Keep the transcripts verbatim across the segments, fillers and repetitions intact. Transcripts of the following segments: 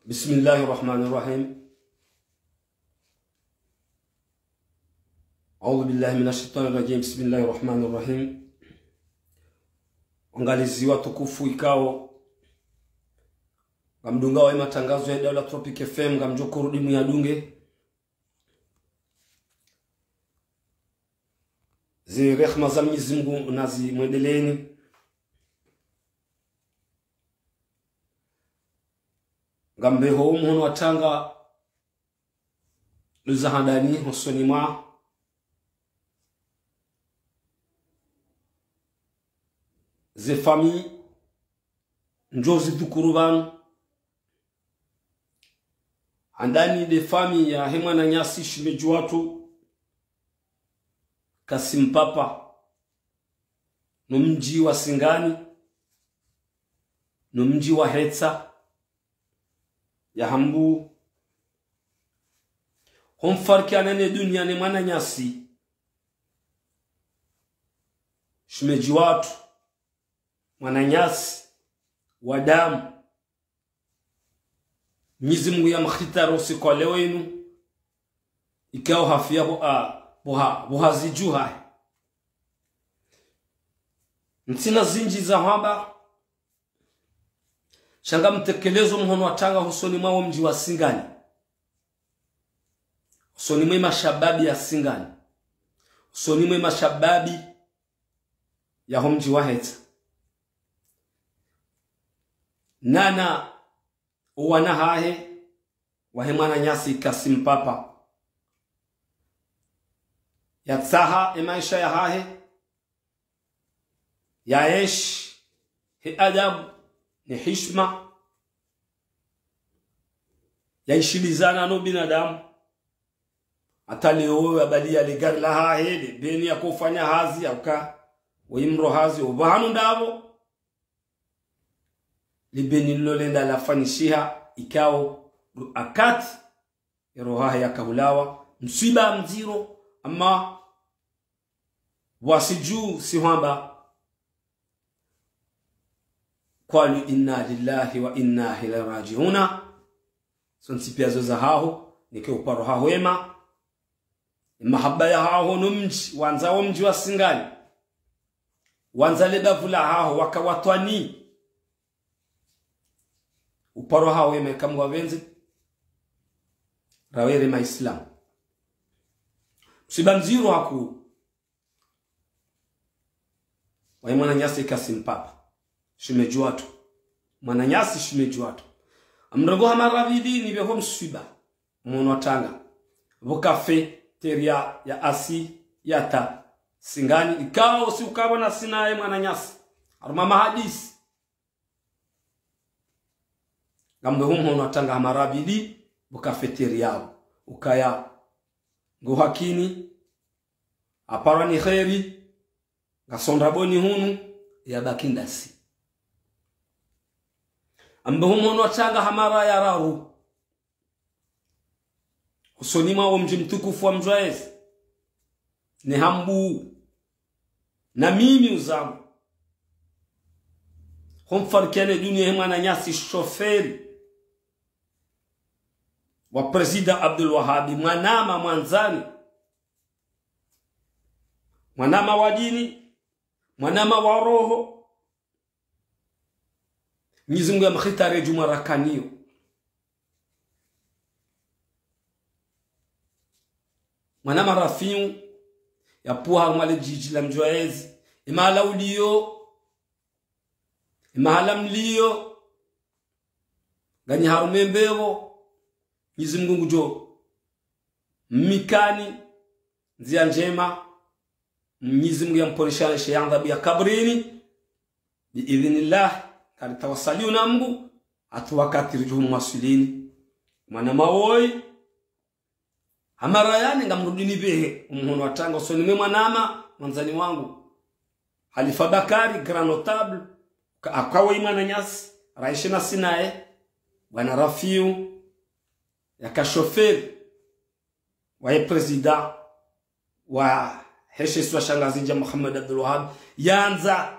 بسم الله الرحمن الرحيم. أعوذ بالله من الشيطان الرجيم. بسم الله الرحمن الرحيم. Waangalizi watukufu ikao ngamdungao ye matangazo ya Daula Tropic F M, ngamdjo kurudi muyadunge. Ze rehma za Mwenyezi Mungu nazimwendeleeni. Ngambeho mhono wa tanga luza handani hosoni mwa ze famille ndjo zidhukuru pvanu. Handani nde famille yahe mwananyasi shemedji watru Kasim Papa, no mdji wa Singani, no mdji wa Hetsa, ya Hambu. Homfarikiana ne dunia ne mwananyasi shemedji watru, mwananyasi wa damu. Mwenyezi Mungu yamkhitari usiku wa leo inu, ikao hafiya bo, a, bo ha, bo hazi dju hahe. Ntsina zindji za hwamba, sha ngamtekelezo mhono wa tanga hosoni mwa wo mdji wa Singani, hosoni mwe mashababi ya Singani, hosoni mwe mashababi ya ho mdji wa Hetsa. Nana owana hahe, wahe mwananyasi Kasim Papa, yatsaha e maesha yahahe, yaenshi he adabu ne hishima, yaishilizana no binadamu. Hata leo yabaliya le gari lahahe, le beni yakofanya hazi, yauka weyimro hazi, opvahanu ndapvo le beni lilo lenda lafanyishiha, ikao ndo wakati eroho yahe yakaulawa. Mswiba mdziro, ama wasi dju si hwamba: قالوا إنا لله وإنا إليه راجعون. Zontsi piya zo zahaho, neke uparo haho ema. Mahaba yahaho no mdji, wandza wo mdji wa Singani, wandza le bavu lahaho, waka watwani. Uparo haho ema, eka Mungu yapvendze, rawere maislamu. Mswiba mdziro hakuu wahe mwananyasi Kasim Papa, shemedji watru. Mwananyasi shemedji watru. Ngamrengo ha mara pvili nipveho mswiba mhono wa tanga pvo cafétéria ya Asiyata Singani, ikao si ukapvo nasi naye mwananyasi harumwa mahadisi. Ngambeho mhono wa tanga ha mara pvili pvo cafétéria pvo, ukaya ngo hakini, aparwa ni kheri, ngasondra boni hunu, yabaki ndasi. Ngambeho mhono wa tanga ha mara ya raru hosoni mwa wo mdji mtukufu wa Mdjwaezi, ne Hambu, na mimi uzangu. Homfarikiana ne dunia he mwananyasi shoferi wa Président Abdul Wahabi, mwanama mwandzani, mwanama wa dini, mwanama wa roho. Mwenyezi Mungu yamkhitari djumwa rakaniyo. Mwanama Rafiu, yapvuha harumwa le djidji la Mdjwaezi. Emahala uliyo, emahala mliyo, nganyi harumwa e mbepvo, Mwenyezi Mungu ngudjo mmikani ndziya ndjema. Mwenyezi Mungu yamponeshe ye adhabu ya kaburini, bi idhnillah. Karitawasaliyo na Mungu, hata wakati ridjo humwaswilini. Mwanama woyi, ha mara ya nne ngamrudi nipvehe omhono wa tanga hosoni mwe mwanama mwandzani wangu, Halifa Bakari, grand notable, ka, akawo ye mwananyasi, raenshi nasi naye, bwana Rafiu, yaka shoferi wahe président wahe she isiwa sha Ngazidja, Mohamed Abdul Wahab, yandza,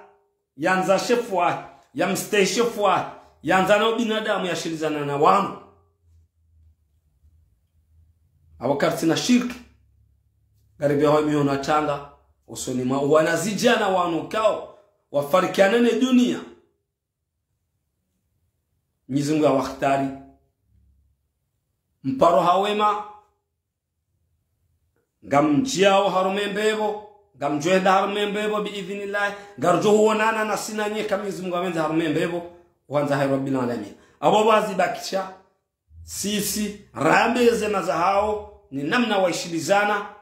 yandza shefu wahe, yamstehi shefu wahe, yandza na ubinadamu, yashilizana na wanu. Apvo karitsina shirki. Ngaripvehao mihono ya tanga, usoni mwa wanazidjana wanu ikao wafarikiana ne dunia. Mwenyezi Mungu ya wakhtari. Mparo ha wema, ngamdjiao harumwa ye mbepvo, ngamdjohenda harumwa ye mbepvo, biidhnillahi, ngarudjo huonana nasi na nyi eka Mwenyezi Mungu hapvendza harumwa ye mbepvo, hwandza hayi Rabbil Alamin. Apvo pvwazibakisha, sisi, rambe zema zahao, ni namna waishilizana,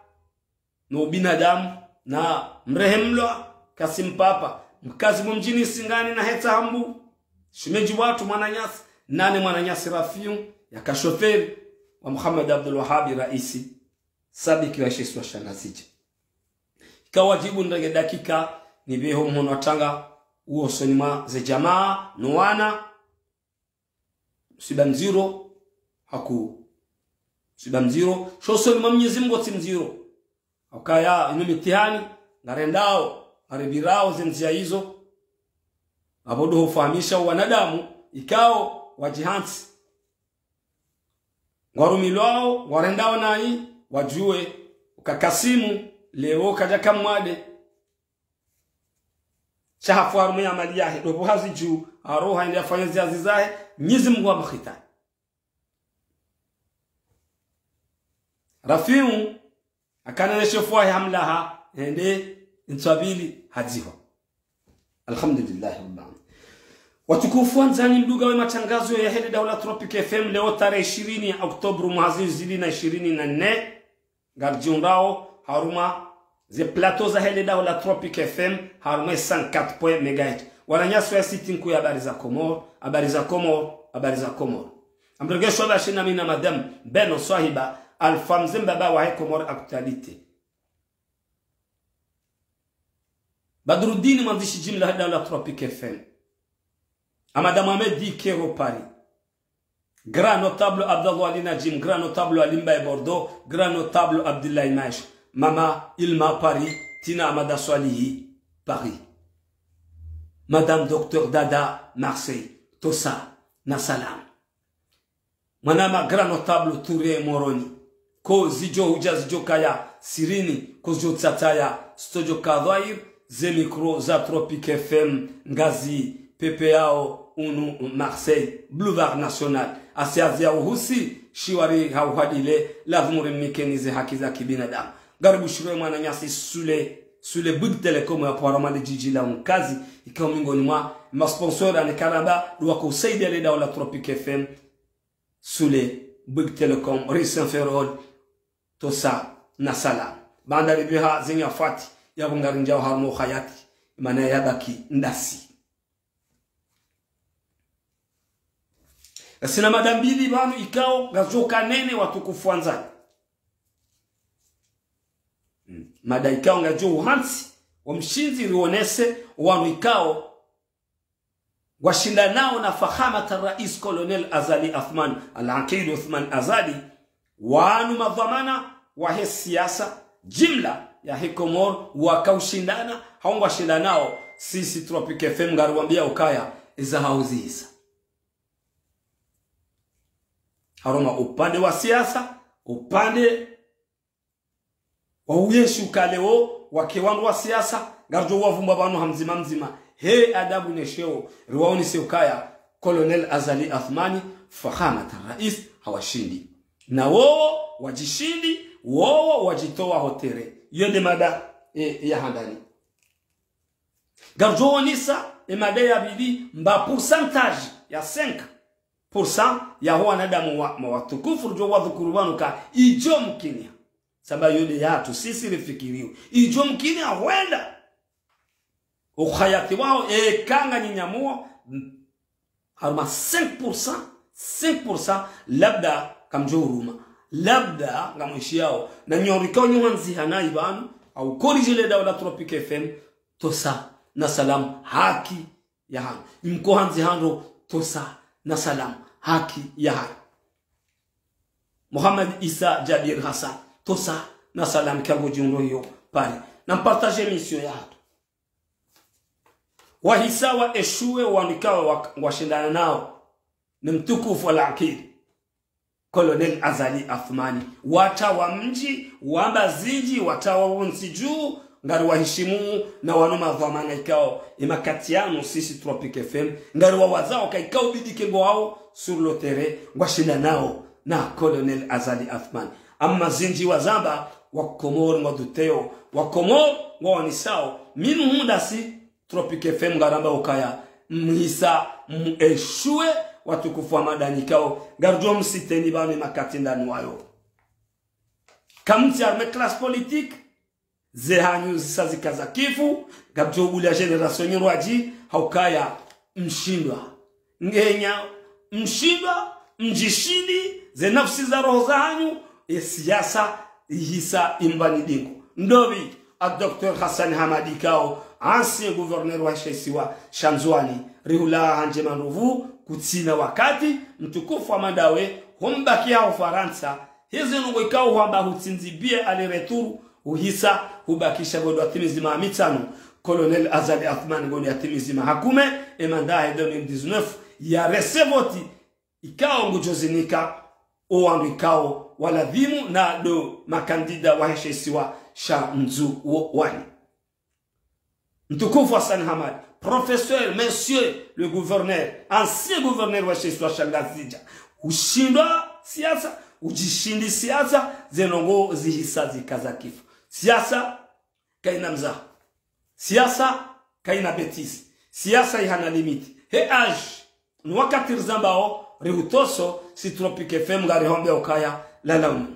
no ubinadamu, na mrehemlwa, Kasim Papa, mkazi mwa mdjini Singani na Hetsa Hambu, shemedji watru mwananyasi, nane mwananyasi Rafiu, yaka shoferi wa Muhammad Abdul Wahabi Raisi, sabiki wa she isiwa sha Ngazidja. Ika wadjibu ndrenge dakika, nipveho mhono wa tanga, uwo usoni mwa ze djamaa, no wana, msiba mdziro, haku. Msiba mdziro, sho usoni mwa Mwenyezi Mungu tsi mdziro. Haukaya inu mitihani, ngarendao, ngaripvirao ze ndzia izo. Apvo ndo hufahamisha wanadamu, ikao, wadjihantsi. Ngwarumilwao, ngwarendao nayi, wadjuwe, uka Kasimu, leo kadjaka mwade. Sha hafu harumwa ye amali yahe, ndo pvo hazi dju, haroha hende yafanye ze hazi zahe, Mwenyezi Mungu hamkhitari. Rafiu, hakana ne shefu wahe hamlaha, hende, ntswabili, hadzihwa. Alhamdulillahi Rabbil Alamin. Watukufu wandzani, mdungao ye matangazo yahe le daho la Tropic F M, leo tarehi ishirini ya Oktobru mwaha zihwi zili na ishirini na nne, ngaridjihundrao harumwa ze plateau zahe le daho la Tropic F M, harumwa ye cent quatre point un mégahertz. Wananyasi wa site nkuu ya Habari za Komori, Habari za Komori, Habari za Komori. Ngamregeshao pvashina mi na madame Beno Swahiba, Alpha Mze Mbaba wahe Comores Actualités. Badrudini mwandzishi jimla he daho la Tropic F M. Amada Mohamed Kero Paris. Grand notable Abdallah Ali Najim, grand notable Ali Mbaye Bordeaux, grand notable Abdoulaye Maish, Mama Ilma Paris, Tina Amada Swalihi Paris. Madame Docteur Dada Marseille, Tosa na salam. Mwanama grand notable Touré Moroni, ko zidjo hudja zidjo kaya sirini, ko zidjo tsataya, zitsodjo ka dhwahir, ze micro za Tropic F M, ngazi pepeyao unu Marseille, Boulevard National. Asi hazi ya uhusi, shiwari ha uhadile, lazimu rimnikeni ze haki za kibinadamu. Ngaribushirwe mwananyasi Sule, Sule Bouygues Telecom ya pvwara mwa le jiji la Unkazi, ikao mingoni mwa masponsor anikaraba, ndo wako usaidia le daho la Tropic F M, Sule Bouygues Telecom, Rue Saint-Ferréol, Tosa na salam. Baanda ripveha ze nyafati, yapvo ngarindjao harumwa uhayati, mana yabaki ndasi. Ngasina mada mbili pvanu ikao ngazidjo ka nene watukufu wandzani. Mm. Mada ikao ngazidjo uhantsi, wa mshindzi rionese, wanu ikao ngwashindanao na Fakhamat Rais Colonel Azali Athman, Al-Aqid Uthman Azali, wanu madhwamana wahe siasa, jimla yahe Komori, waka ushindana, hau ngwashindanao, sisi Tropic F M ngariwambia ukaya, eza hao zihisa. Harumwa upande wa siasa, upande wa uyeshi uka leo, wake wandru wa siasa, ngaridjo wavumba pvanu ha mdzima mdzima. He adabu ne sheo, riwaonese ukaya, Colonel Azali Athmani, Fakhamat Rais, hawashindi. Na wowo, wadjishindi, wowo, wadjitowa ho terrain. Iyo nde mada, e, ya handani. Ngaridjo onesa, e mada ya pvili, mba pourcentage ya cinq pour cent yaho wanadamu wa, ma watukufu ridjo wadhukuru pvanu ka idjo mkiniha. Saba iyo nde yahatru sisi rifikirio. Idjo mkiniha hwenda. Uhayati waho, eka nganyi nyamuo, m, harumwa cinq pour cent, cinq pour cent, labda kamdjo huruma. Labda ngamwishiao. Na nyi rikao nyi handziha nayi pvanu, au corriger le daho la Tropic F M, Tosa na salam, haki ya hanyu. Imko handziha ndro, Tosa na salam, haki ya hanyu. Mohamed Issa Djabir Hassan, Tosa na salam, kyango djundro iyo, Paris. Na mpartage émission yahatru. Wahisa wa échouer wanu ikao wa, ngwashindana nao. Ni mtukufu Al-Aqid. Colonel Azali Assoumani. Wata wa mdji, wamba zindji, wata wa wontsi dju, ngari wahishimu na wanu madhwamana ikao, ye makati yanu sisi Tropic F M, ngari wawazao ka ikao bidi ke ngwao sur le terrain, ngwashindanao na Colonel Azali Assoumani. Amma zindji wazamba, wa Komori ngwa duteo, wa Komori ngwa wanisao, minu hundasi, Tropic F M ngaramba ukaya, mhisa, mu échoué, watukufu wa madani ikao, ngarijo msiteni pvanu ye makati ndani wayo. Kamtsi harumwa ye classe politique, ze hanyu zisa zika za kifu, ngarijo bulia génération nyirwadji, haukaya, mshindwa. Ngenya, mshindwa, mdjishindi, ze nafsi za roho za hanyu, ye siasa, ihisa imbani dingu. Ndopvi, a Docteur Hassan Hamadi ikao, ancien gouverneur wa she isiwa sha Ndzuwani, rihula handje mandovu, kutsina wakati, mtukufu wa madawe, humbakia Ufarantsa, hizi nungo ikao hwamba hutsindzi billet aller-retour, uhisa, hubakisha ngodo ya timizi maha mitsanu, Colonel Azali Assoumani ngodo ya timizi maha kume, ye mandat yahe deux mille dix-neuf, ya recevoir ti, ikao ngujo zinika, o wandru ikao waladhimu na ndo makandida wahe she isiwa sha Ndzuwani. Mtukufu Hassan Hamadi, professeur, monsieur le gouverneur, ancien gouverneur wa she isiwa sha Ngazidja. Ushindwa siasa, udjishindi siasa, ze nungo zihisa zika za kifu. Siasa, kaina mzaha. Siasa, kaina bêtise. Siasa ihana limite. He âge, ni wakati rizambao, rihutoso, si Tropic F M ngari hombe ukaya, lala unu.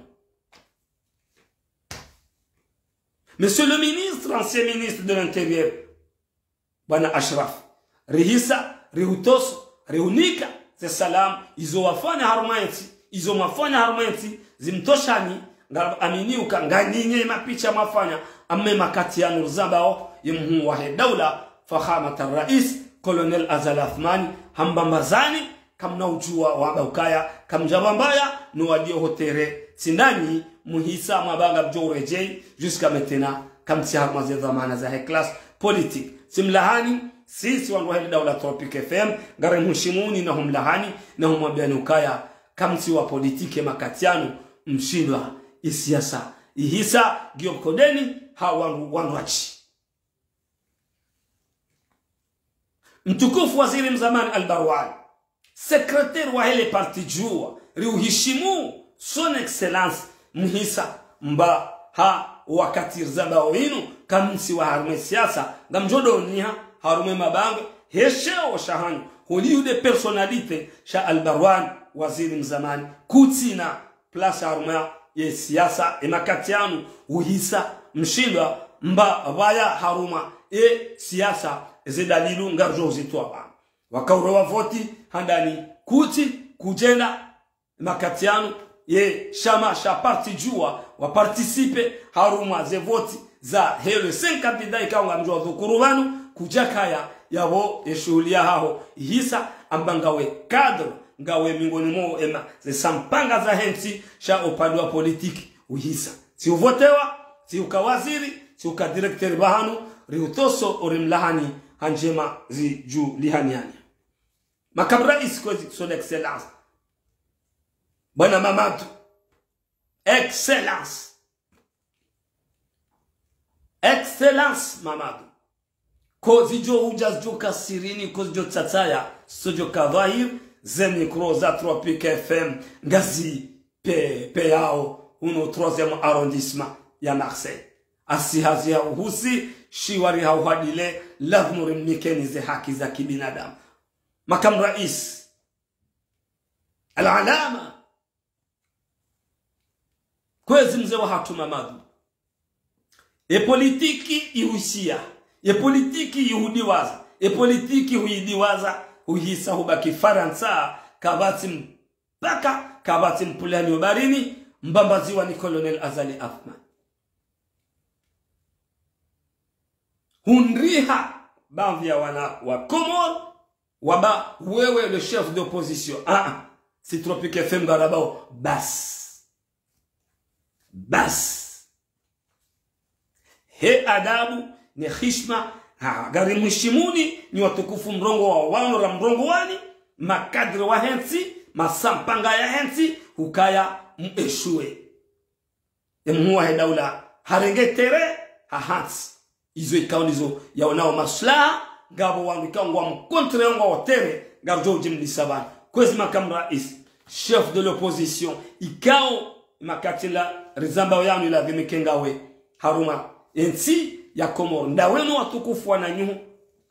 Monsieur le ministre, ancien ministre de l'Intérieur, Bwana Ashraf, rihisa, rihutoso, rihunika, ze salamu, izo wafanya harumwa yentsi, izo mwafanya harumwa yentsi, zimtoshani, ngam amini uka nganyi nyi ye mapicha mwafanya, amma ye makati yanu rizambao, ye mhuu wahe daula, Fakhamat al-Rais, Colonel Azali Assoumani, hamba mbazani, kamna udjuwa wamba ukaya, kamdja wambaya, no wadio ho terrain, tsi ndanyi, muhisa mwamba ngamdjo uredjei, jusqu'à maintenant, kamtsi harumwa ze dhwamana zahe classe politique. Tsi mlahani, sisi wandru wahe le daula Tropic F M, ngari mhishimuni na humlahani, na humwambiani ukaya, kamtsi wa politique ye makati yanu, mshindwa, ye siasa, ihisa, ngiyo mkodeni, ha wandru, wandru watsi. Mtukufu waziri mzamani Al-Barwani, secrétaire wahe le parti Juwa, riuhishimu, son excellence, muhisa, mba ha wakati rizambao inu, kamtsi wa harumwa ye siasa, ngamdjo doniha, harumwa ye mabangwe, he sheo shahanyu, holiho nde personnalité, sha Al-Barwani, waziri mzamani, kutsina, place harumwa ye siasa, ye makati yanu, uhisa, mshindwa, mba pvaya harumwa ye siasa, ze dalilu ngarijo uzitowa pvanu. Wakauro wa voti, handani, kutsi, kudjenda, ye makati yanu, ye shama sha parti Juwa, wa participer, harumwa ze voti, zahe le cinq candidats ikao ngamdjo wadhukuru pvanu, kudjakaya, yapvo ye shuhuli yahaho, ihisa, amba ngawe cadre, ngawe miongoni mwa ema, ze sampanga zahe ntsi, sha upande wa politique, uhisa. Tsi uvotewa, tsi uka waziri, tsi uka directeur pvahanu, riutoso, uri mlahani, ha ndjema zidjulihaniane. Makamu rais kwezi, son excellence. Bwana Mamadou. Excellence. Excellence, Mamadou. Ko zidjo udja zidjo ka sirini, ko zidjo tsatsaya, zidjo ka dhwahir, ze micro za Tropic F M, ngazi pe, peyao, hunu troisième arrondissement ya Marseille. Asi hazi ya uhusi, shiwari ha uhadile, lazimu rimnikeni ze haki za kibinadamu. Makamu rais, Al-Alama, kwezi mze wahatru Mamadou. Ye politiki ihushia. Ye politiki ihudiwaza. Ye politiki huidiwaza. Huhisa hubaki Farantsa. Kapvatsi mpaka. Kapvatsi mpulani yo barini. Mbambaziwa ni Colonel Azali Assoumani. Hundriha. Baadhwi ya wana wa Komori. Wamba wewe le chef d'opposition. Ah, ah. Si Tropic F M ngarambao basi. Basi. He adabu, ne hishima, ha, ngari mhishimuni, nyi watukufu mrongowao, wanu ra mrongowani, makadre wahe ntsi, masampanga yahe ntsi, hukaya mu échoué. Ye mhuu wahe daula harenge terrain, hahantsi. Izo ikao ndizo yaonao maslaha, ngapvo wandru ikao ngwao mu contre ngwao terrain, ngaridjo udjimlisa pvanu. Kwezi makamu rais, chef de l'opposition, ikao makati la rizambao yanu ilazimu ike ngawe harumwa ye ntsi ya Komori. Ndawe no watukufu wananyahu,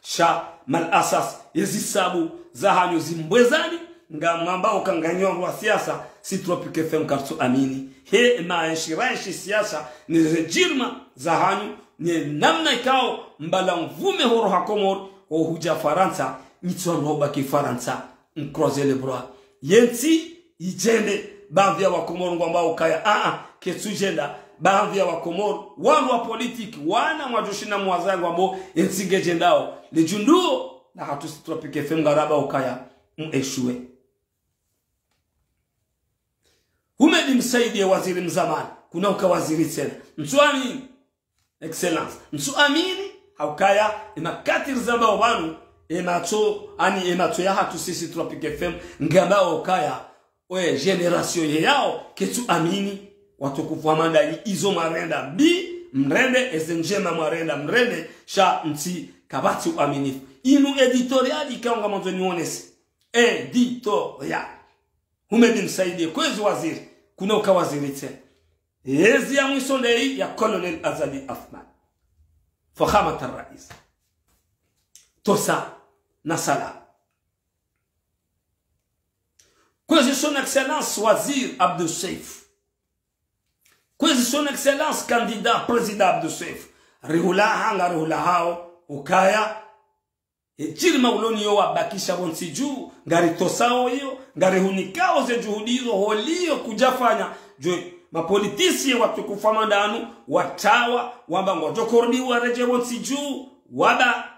sha mal asaf, ye zisabu zahanyu zimbwezani, ngamwambao uka nganyi wandru wa siasa, si Tropic F M karitsu amini. He, maenshi raenshi siasa, ni ze djirma zahanyu, ni namna ikao mbala mvume horo ha Komori, ho hudja Farantsa, nyi tsi wandru wa ubaki Farantsa, m croiser les bras. Ye ntsi idjende, baadhwi ya Wakomori ngwambao ukaya, a, a, ketsu djenda, baadhwi ya Wakomori, wandru wa politiki, wana mwadjoshinda mwaza ngwambao, ye ntsi ngedjendao, le djunduo, na hatru si Tropic F M ngarambao ukaya, mu échoué. Houmed Msaidie waziri mzamani, kuna uka waziri tsena. Ntsu amini, Excellence. Ntsu amini, ha ukaya, ye makati rizambao pvanu, ye matso, ani ye matso yahatru sisi Tropic F M, ngambao ukaya, oye génération ye yao, ketsu amini, watukufu wa mandanyi, izo mwarenda mbi, mrende, eze ndjema mwarenda, mrende, sha ntsi kapvatsi uaminifu. Inu éditorial ikao ngamwandzo nionese. Éditorial. Houmed Msaidie, kwezi waziri, kuna uka waziri tsena. Yezi ya mwiso ndeyi ya Colonel Azali Assoumani. Fakhamat al-Rais. Tosa na salam. Kwezi Son Excellence Waziri Abdou Soefo. Kwezi Son Excellence candidat président Abdou Soefo. Rihulaha ngarihulahao ukaya. Ye djirma uloni yo wabakisha pvo ntsi dju, ngaritosao iyo, ngarihunikao ze djuhudi izo holiyo kudjafanya, djo mapolitisiye watukufu wa mandanu, watawa, wamba ngwadjo kordi waredjee pvo ntsi dju, waba,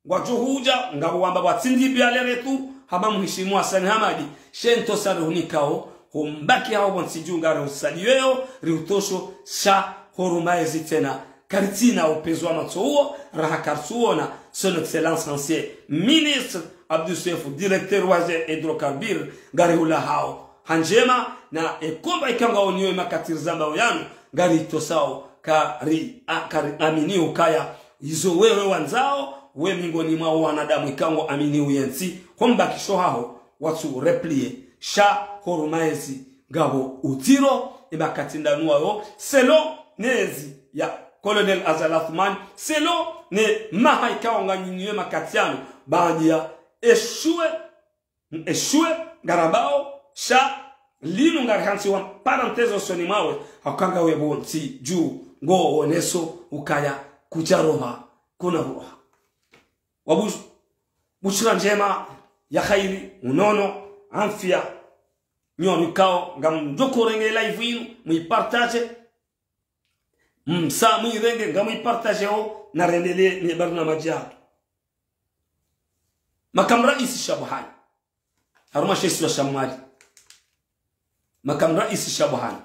ngwadjo hudja, ngapvo wamba pvwatsindi pvya le retour, hama mhishimiwa Hassani Hamadi, she ntosa rihunikao, ho mbaki hao pvo ntsi dju ngarihusaliyo, rihutosho, sha, huruma yezi tsena, karitsina upvenuwa matso uwo, raha karitsuona, Son Excellence ancien ministre Abdou Soefo, directeur wa ze hydrocarbures, ngarihulahao. Ha ndjema, na ye komba ikao ngaoniyo ye makati rizambao yanu, ngaritosao, kari, a, kari amini ukaya, izo wewe wandzao, we mingoni mwa wanadamu ikao ngo amini uye ntsi, ho mbakisho haho, watsu replier, sha huruma yezi, ngapvo udziro, ye makati ndanu wayo, selon nezi ya Colonel Azali Assoumani, selon ne maha ikao nganyinyi ye makati yanu, baanda ya échoué, échoué, ngarambao, sha, linu ngarihantsi wa parenthèse usoni mwawe, ha ukanga we pvo ntsi dju, ngo oneso, ukaya, kudja roha, kuna roha. Wabush-, bushra ndjema, ya khairi, unono, afya, nyi wanu ikao, ngamdjo korenge live inu, muipartage. Msa muirenge, ngamuipartage ho, na rendelee ne barnamaji yahatru. Makamu Raisi Shabuhani. Harumwa she isiwa sha Mwali. Makamu Raisi Shabuhani.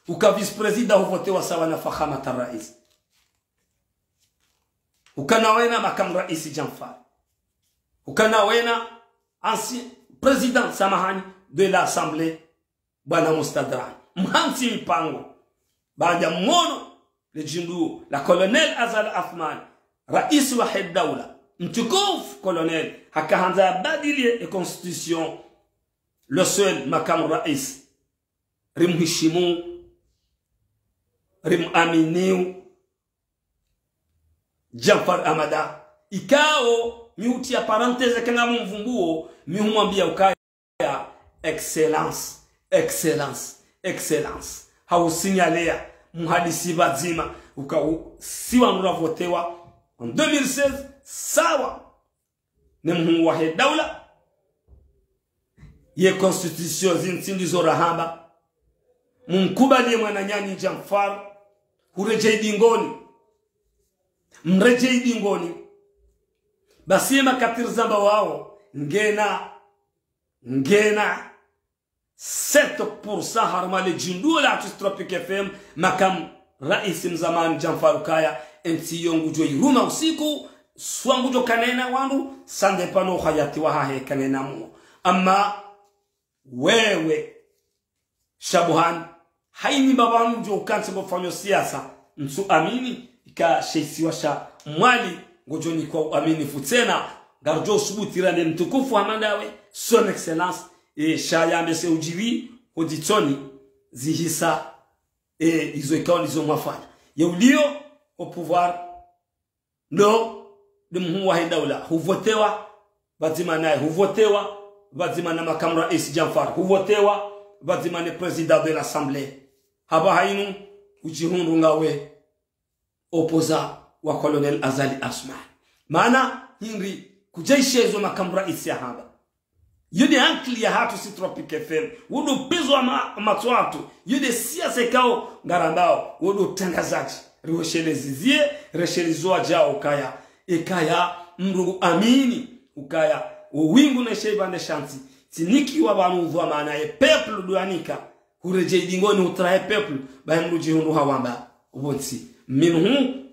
Uka vice-président huvotewa sawa na Fakhamat al-Rais. Ukana wena Makamu Raisi Djanfar. Ukana wena ancien président, samahani, de l'Assemblée, Bwana Mostadran. Mhantsi mipango. Baanda mwono, le djunduo, la Colonel Azali Assoumani, raisi wahe daula, mtukufu Colonel, hakahandza yabadiliye ye constitution, le seul makamu raisi, rimhishimiyo, rimaminio, Djanfar Hamada, ikao, mi utriya parenthèse eka ngamumvumbuo, mi humwambia ukaya, Excellence, Excellence, Excellence. Hausignaleya, muhadisi pvadzima, uka u-, si wanu ravotewa, en deux mille seize, sawa ne mhuu wahe daula, ye constitution zintsi ndizo rahamba. Mumkubaliye mwananyanyu Djanfar, huredjei dingoni. Mredjei dingoni. Basi ye makati rizambao, ngena, ngena sept pour cent harumwa le djunduo lahatru Tropic F M, makamu raisi mzamani Djanfar ukaya, entsi yo ngudjo iruma usiku, swa ngudjo kanena wandru, ça dépend no uhayati wahahe kanena muo. Ama, wewe Shabuhani, hayini mbapvi ngodjo ukantsi ngofanyao siasa, ntsu amini, ika she isiwa sha Mwali ngodjo nikwa uaminifu tsena, ngaridjo usubutu rande mtukufu hama ndawe, son excellence, e, sha yambe se udjiri, ho ditsoni, zihisa, e, izo ikao ndizo mwafanya. Ye ulio, au pouvoir, ndo, ndo mhuu wahe daula, huvotewa, pvadzima naye, huvotewa, pvadzima na makamu rais Djanfar, huvotewa, pvadzima ne président de l'Assemblée. Hapvaha inu, udjihundru ngawe, opposant wa Colonel Azali Assoumani. Maana, hindri, kudjaishiya izo makamu rais yahamba. Yo nde ankili yahatru si Tropic F M. Wo ndo upvenuzi wa ma-, matso yahatru. Yo nde siasa ikao ngarambao. Wo ndo utrangazadji. Riwesheleze ziye, reshelezo wadjao ukaya. Ekaya mdru amini. Ukaya. Wo wingu ne sheiba ne shantsi. Tsinikiwa pvanu udhwamana ye peuple ndo yanika. Huredjei dingoni hutraye peuple. Bahi mdru udjihundru hawamba. Upvontsi. Minhu.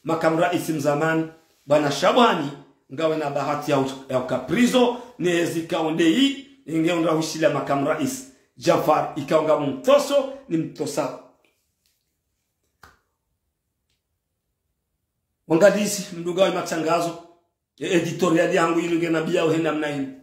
Makamu rais mzamani, bwana Shabuhani, ngawe na bahati ya u-, ya uka prison, ne ezi ikao ndeyi, inge undra hushila makamu rais Djanfar, ikao ngamumtsoso, ni mtsosao. Wangalizi, mdungao ye matrangazo, ye editorial yahangu inu nge nambiao he namna inu.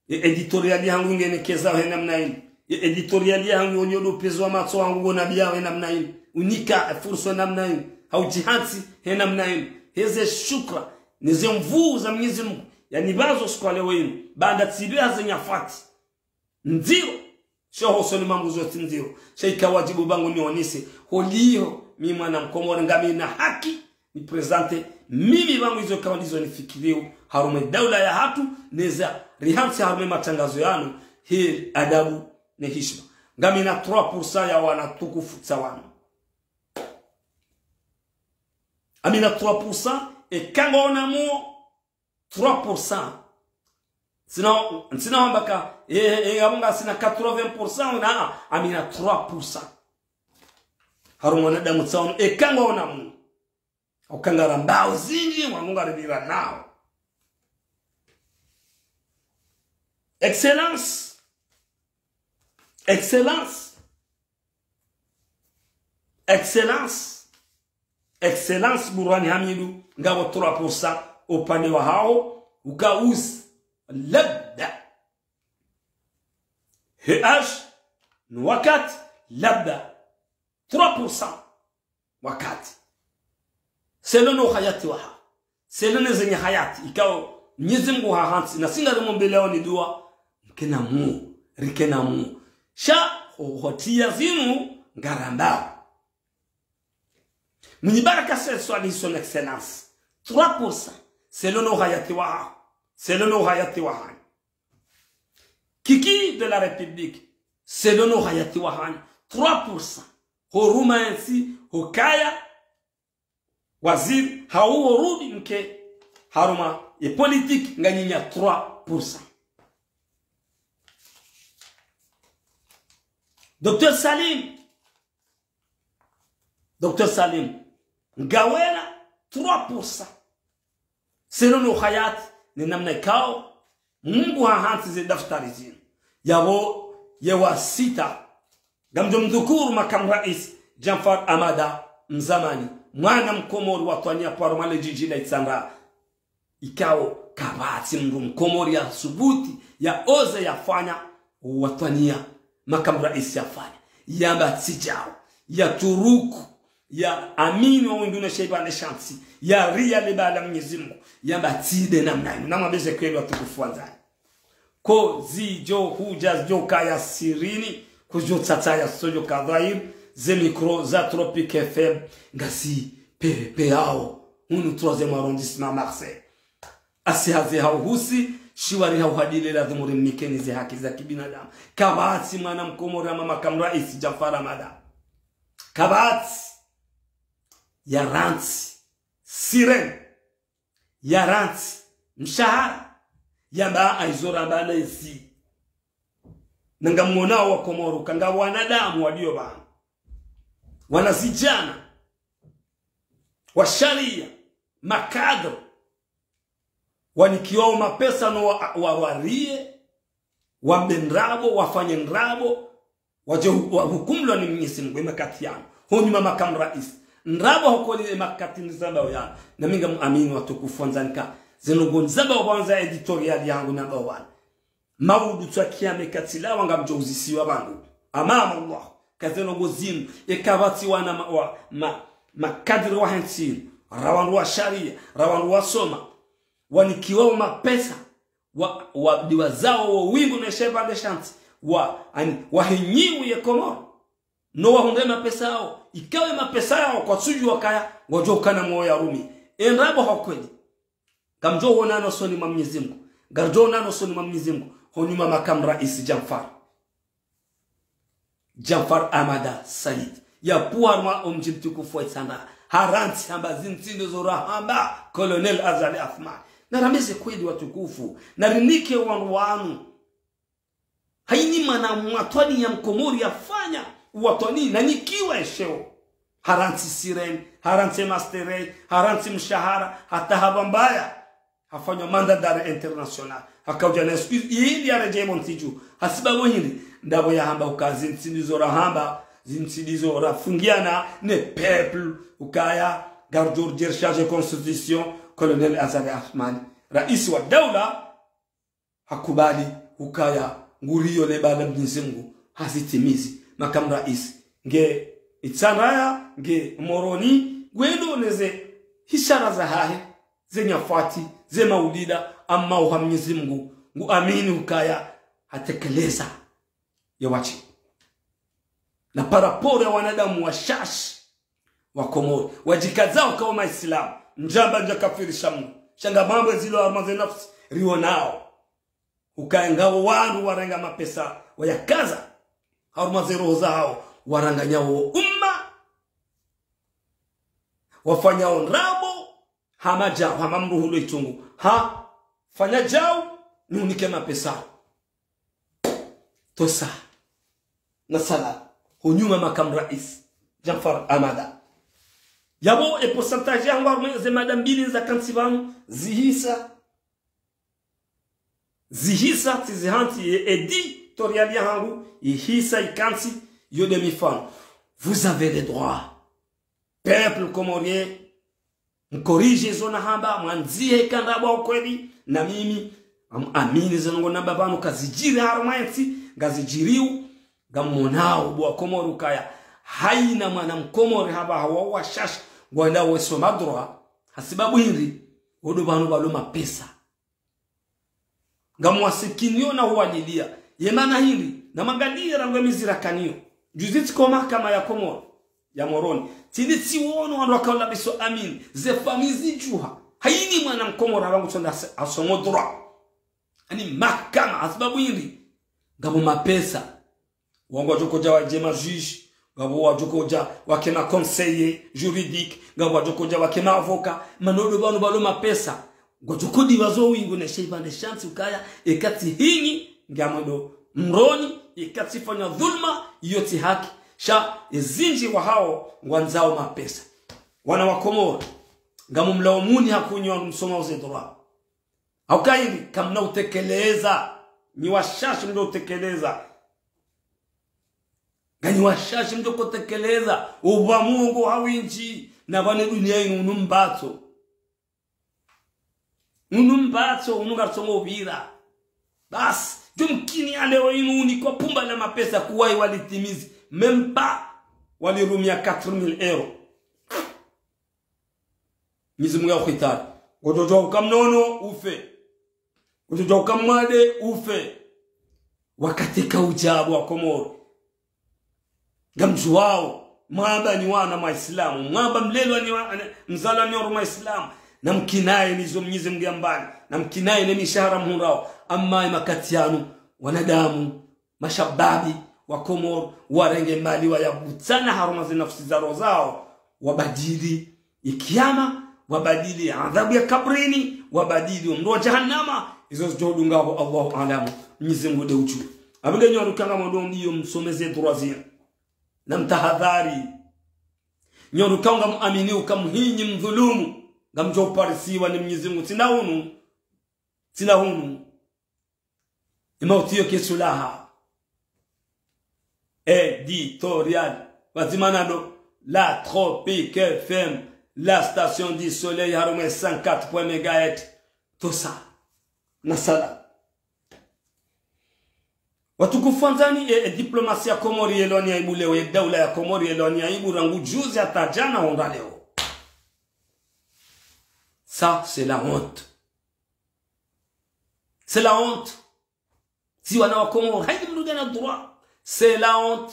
Ye editorial yahangu nge nekezao he namna inu. Ye editorial yahangu yo ndo upvenuzi wa matso yahangu ngo nambiao he namna inu. Unika fursa he namna inu. Haudjihantsi he namna inu. Heze shukra. Neze nvuu za Mwenyezi Mungu. Yanipvazo siku ya leo inu. Baanda tsidwe haze nyafati. Ndziro. Sho hosoni mwangu zotsi ndziro. Sha ika wadjibu pvangu nionese. Holiho. Mi mwana Mkomori ngamina haki. Ni présenter mimi pvangu izo ikao ndizo nifikirio harumwa ye daula yahatru, neza rihantsi harumwa ye matrangazo yanu, he adabu ne hishima. Ngamina trois pour cent ya wana tukufu tsa wanu. Ngamina trois pour cent, eka ngwaona muo, trois pour cent. Ntsina, ntsina wamba ka, e, e, e, ngapvo ngasina quatre-vingts pour cent, na, ngamina trois pour cent. Harumwa wanadamu tsa wanu, eka ngwaona muo. Uka ngarambao zindji, mwangu ngaripvira nao. Excellence. Excellence. Excellence. Excellence Burhani Hamidu, ngapvo trois pour cent upande wahaho, uka uzi, labda. He âge, no wakati, labda. Trois pour cent. Wakati. Selon no uhayati waha. Selon ne zenye hayati. Ikao Mwenyezi Mungu hahantsi. Na si ngari mombeleo ni dua. Mkena mu. Rikena mu. Sha ho-, hotiya zinu ngarambao. Mwenye baraka se swali son excellence. Trois pour cent. Selon no uhayati waha. Selon no uhayati waha. Kiki de la République, selon no uhayati wahanyu, trois pour cent. Horuma entsi, hukaya, waziri, hau horudi mke, haruma ye politique, nganyi nya trois pour cent. Docteur Salim, Docteur Salim, ngawena trois pour cent. Selon no uhayati, ne namna ikao, Mungu hahantsi ze daftari zinu. Yapvo, ye wa sita. Ngamdjo mdhukuru makamu rais, Djanfar Hamada, mzamani. Mwana Mkomori watwaniya paro mwa le djidji la Itsandra. Ikao kapvatsi mndru Mkomori ya subuti, ya oze yafanya, watwaniya, makamu rais yafanya. Yamba tsi djao, ya turuku, ya amini wa windru ne shaiba ne shantsi, ya riya le bala Mwenyezi Mungu, yamba tsi de namna inu. Namwambeze kweli watukufu wandzani. Ko zidjo hudja zidjo kaya sirini, kudjo tsatsa ya sodjo ka dhwahiri, ze micro za Tropic F M, ngazi pepe yao, hunu troisième arrondissement Marseille. Asi haze hauhusi, shiwari hauhadile lazimu rimnikeni ze haki za kibinadamu. Kapvatsi mwana Mkomori ama makamu rais Djanfar Hamada. Kapvatsi. Ya rantsi. Sirène. Ya rantsi. Mshahara. Yamba aizo ramba lezi. Na ngamwonao wa Komori, kanga wanadamu walio pvanu. Wanazidjana. Wa sharia. Makadro. Wanikiwao mapesa no wa, wa, wariye. wambe ndrabo, wafanye ndrabo, wadje hu-, wahukumlwa ni Mnyezi Mungu emakati yanu. Honyuma makamu raisi. Ndrabo hokoli emakati nizambao yanu. Na mi ngamuamini watukufu wandzani ka. Zinu ngonizambao pvanu za editorial yangu nambao pvanu. Maudu tswa kiyama eka tsilawa ngamdjo uzisiwa pvanu. Amama Allah. Ka zinu ngozinu. Eka pvatsi wana ma-, wa-, ma-, makadiri wa hentsi. Ra wandru wa sharia. Ra wandru wasoma. Wanikiwao mapesa. Wa, wa, diwazao wo wingu ne shepvandre shantsi. Wa, ani, wahenyiwu ye Komoro. No wahundre mapesa yao. Ikawe mapesa yao kwatsudjuwa kaya, wadjo kana mwo ya rumi. Endrabo ha kweli. Ngamdjo wonana usoni mwa Mnyezi Mungu. Ngamdjo wonana usoni mwa Mnyezi Mungu. Honyuma makamu raisi Djanfar. Djanfar Amada Said. Yapvuha harumwa omdji mtukufu wa Itsandra. Harantsi hamba zintsi ndizo rahamba Colonel Azali Assoumani. Na rameze kweli watukufu. Na rinike wanu wanu. Hayini mwana mwatwani ya mkomori yafanya, uwatwani na nikiwa esheo. Harantsi sirene, harantsi masterei, harantsi mshahara, hata hapvambaya. Hafanywa mandat d'arrêt international. Hakaudja na excuse, ili yaredjeye pvo ntsi dju. Hasibabu hindri, ndrabo yahamba uka zintsi ndizo rahamba, zintsi ndizo rafungiana, ne peuple, ukaya, gardeur de charge constitution, Colonel Azali Assoumani. Raisi wa daula, hakubali ukaya nguriyo le bala Mnyezi Mungu hazitimizi. Makamu raisi, nge Itsandraya, nge Moroni, ngwendo neze hishara zahahe, ze nyafati, ze maulida, amma uha Mnyezi Mungu, nguamini ukaya hatekeleza. Ya wachi. Na par rapport ya wanadamu washashi wa Komori, wadjikazao kawo maislamu, ndjamba ndjakafirisha mnu. Sha nga mambo ezilo harumwa ze nafsi, riwonao. Ukaya ngawo wandru warenga mapesa, wayakaza. Harumwa ze roho zahawo, waranganya wo umma. Wafanyao ndrabo, hama djau, hama mruhulo itungu. Ha, fanya djau, nunike mapesa. Tosa. Na sala. Honyuma makamu raisi. Djanfar Amada. Yapvo, e pourcentage yangu harumwa ze mada mbili zakantsi pvanu, zihisa. Zihisa, tsizihantsi, e, editorial yahangu, ihisa, ikantsi, yo nde mifano. Vous avez le droit. Peuple comorien, mkorije zo nahamba, mwandzihe ka ndrabo ukweli, na mimi, am-, amini zinu ngonamba pvanu kazidjiri harumwa entsi, ngazidjiriyo, ngamonao bo wa Komori ukaya, hayina mwana mkomori hapvaha wa washashi, ngwandao wesoma droit, hasibabu hindri, wo ndo pvanu pvalo mapesa. Ngamwasikiniyo na huwalilia. Ye mana hindri, na mangaliye rangu emizi rakaniyo. Juzi tsiko mahakama ya Komoro, ya Moroni. Tsili tsiwono wandru wakaula biso amini. Ze famiyi zidjuha. Hayini mwana mkomori hapvangu tsonda ase-, asomo droit. Ani mahakama, hasibabu hindri. Ngapvo mapesa. Wandru wadjokodja wadje majuge, ngapvo wadjokodja wake maconseiller juridique, ngapvo wadjokodja wake maavocat, mana wo ndo pvanu pvalo mapesa. Ngwadjokodi wazo wingu ne sheiba ne shantsi ukaya, eka tsi hinyi, ngamwendo mroni, eka tsifanya dhulma, iyo tsi haki. Sha, ezindji wahawo, ngwandzao mapesa. Wana wa Komoro, ngamumlaumuni hakunyi wandru msoma uze droit. Hauka hindri, kamna utekeleza. Nyi washashi mdjo utekeleza. Nganyi washashi mdjo kotekeleza. Upva mungu hawindji. Na pvane dunia inu unu mbatso. Unu mbatso, unu ngarisongo upvira. Basi, djumkini ya leo inu uni kwa pumba la mapesa kuwayi walitimizi. Même pas walirumia quatre mille euros. Mwenyezi Mungu ya ukhitari. Ngodjodjuwa uka mnono ufe. Ngodjodjuwa uka mwade ufe. Wakati kaudja bo wa Komoro. Ngamdjuwao. Mwamba nyi wana maislamu. Mwamba mlelwa nyi wa-, mzalwa nyi wana maislamu. Na mkinaye nizo Mwenyezi Mungu yambani. Na mkinaye ne mishahara mhundrao. Amma ye makati yanu. Wanadamu. Mashababi wa Komoro, warenge mali wayabutsana harumwa ze nafsi za roho zao, wabadili ye kiyama, wabadili ye adhabu ya kabrini, wabadili wo mdro wa jahannama, izo zidjo udunga ho Allahu a'lamu, Mwenyezi Mungu nde udjuwa. Apvo nge nyi wandru ka ngamwendo ndiyo msome ze droit zinu. Na mtahadhari. Nyi wandru ka ngamuamini uka mhinyi mdhulumu, ngamdjo uparisiwa ni Mwenyezi Mungu, tsi na hunu, tsi na hunu. Mauti yo kesulaha. Éditorial. Pvadzima nado, la Tropic F M, la station du soleil, harumwa cent quatre point un mégahertz. Tout ça. Na sala. Watukufu wandzani, e, e diplomasia ya Komori yelwani ya ibu leo, e daula ya Komori yelwani ya ibu rangu juzi hata djana hondra leo. Ça, c'est la honte. C'est la honte. Si wana wa Komori, haidi mdru ngena droit. C'est la honte.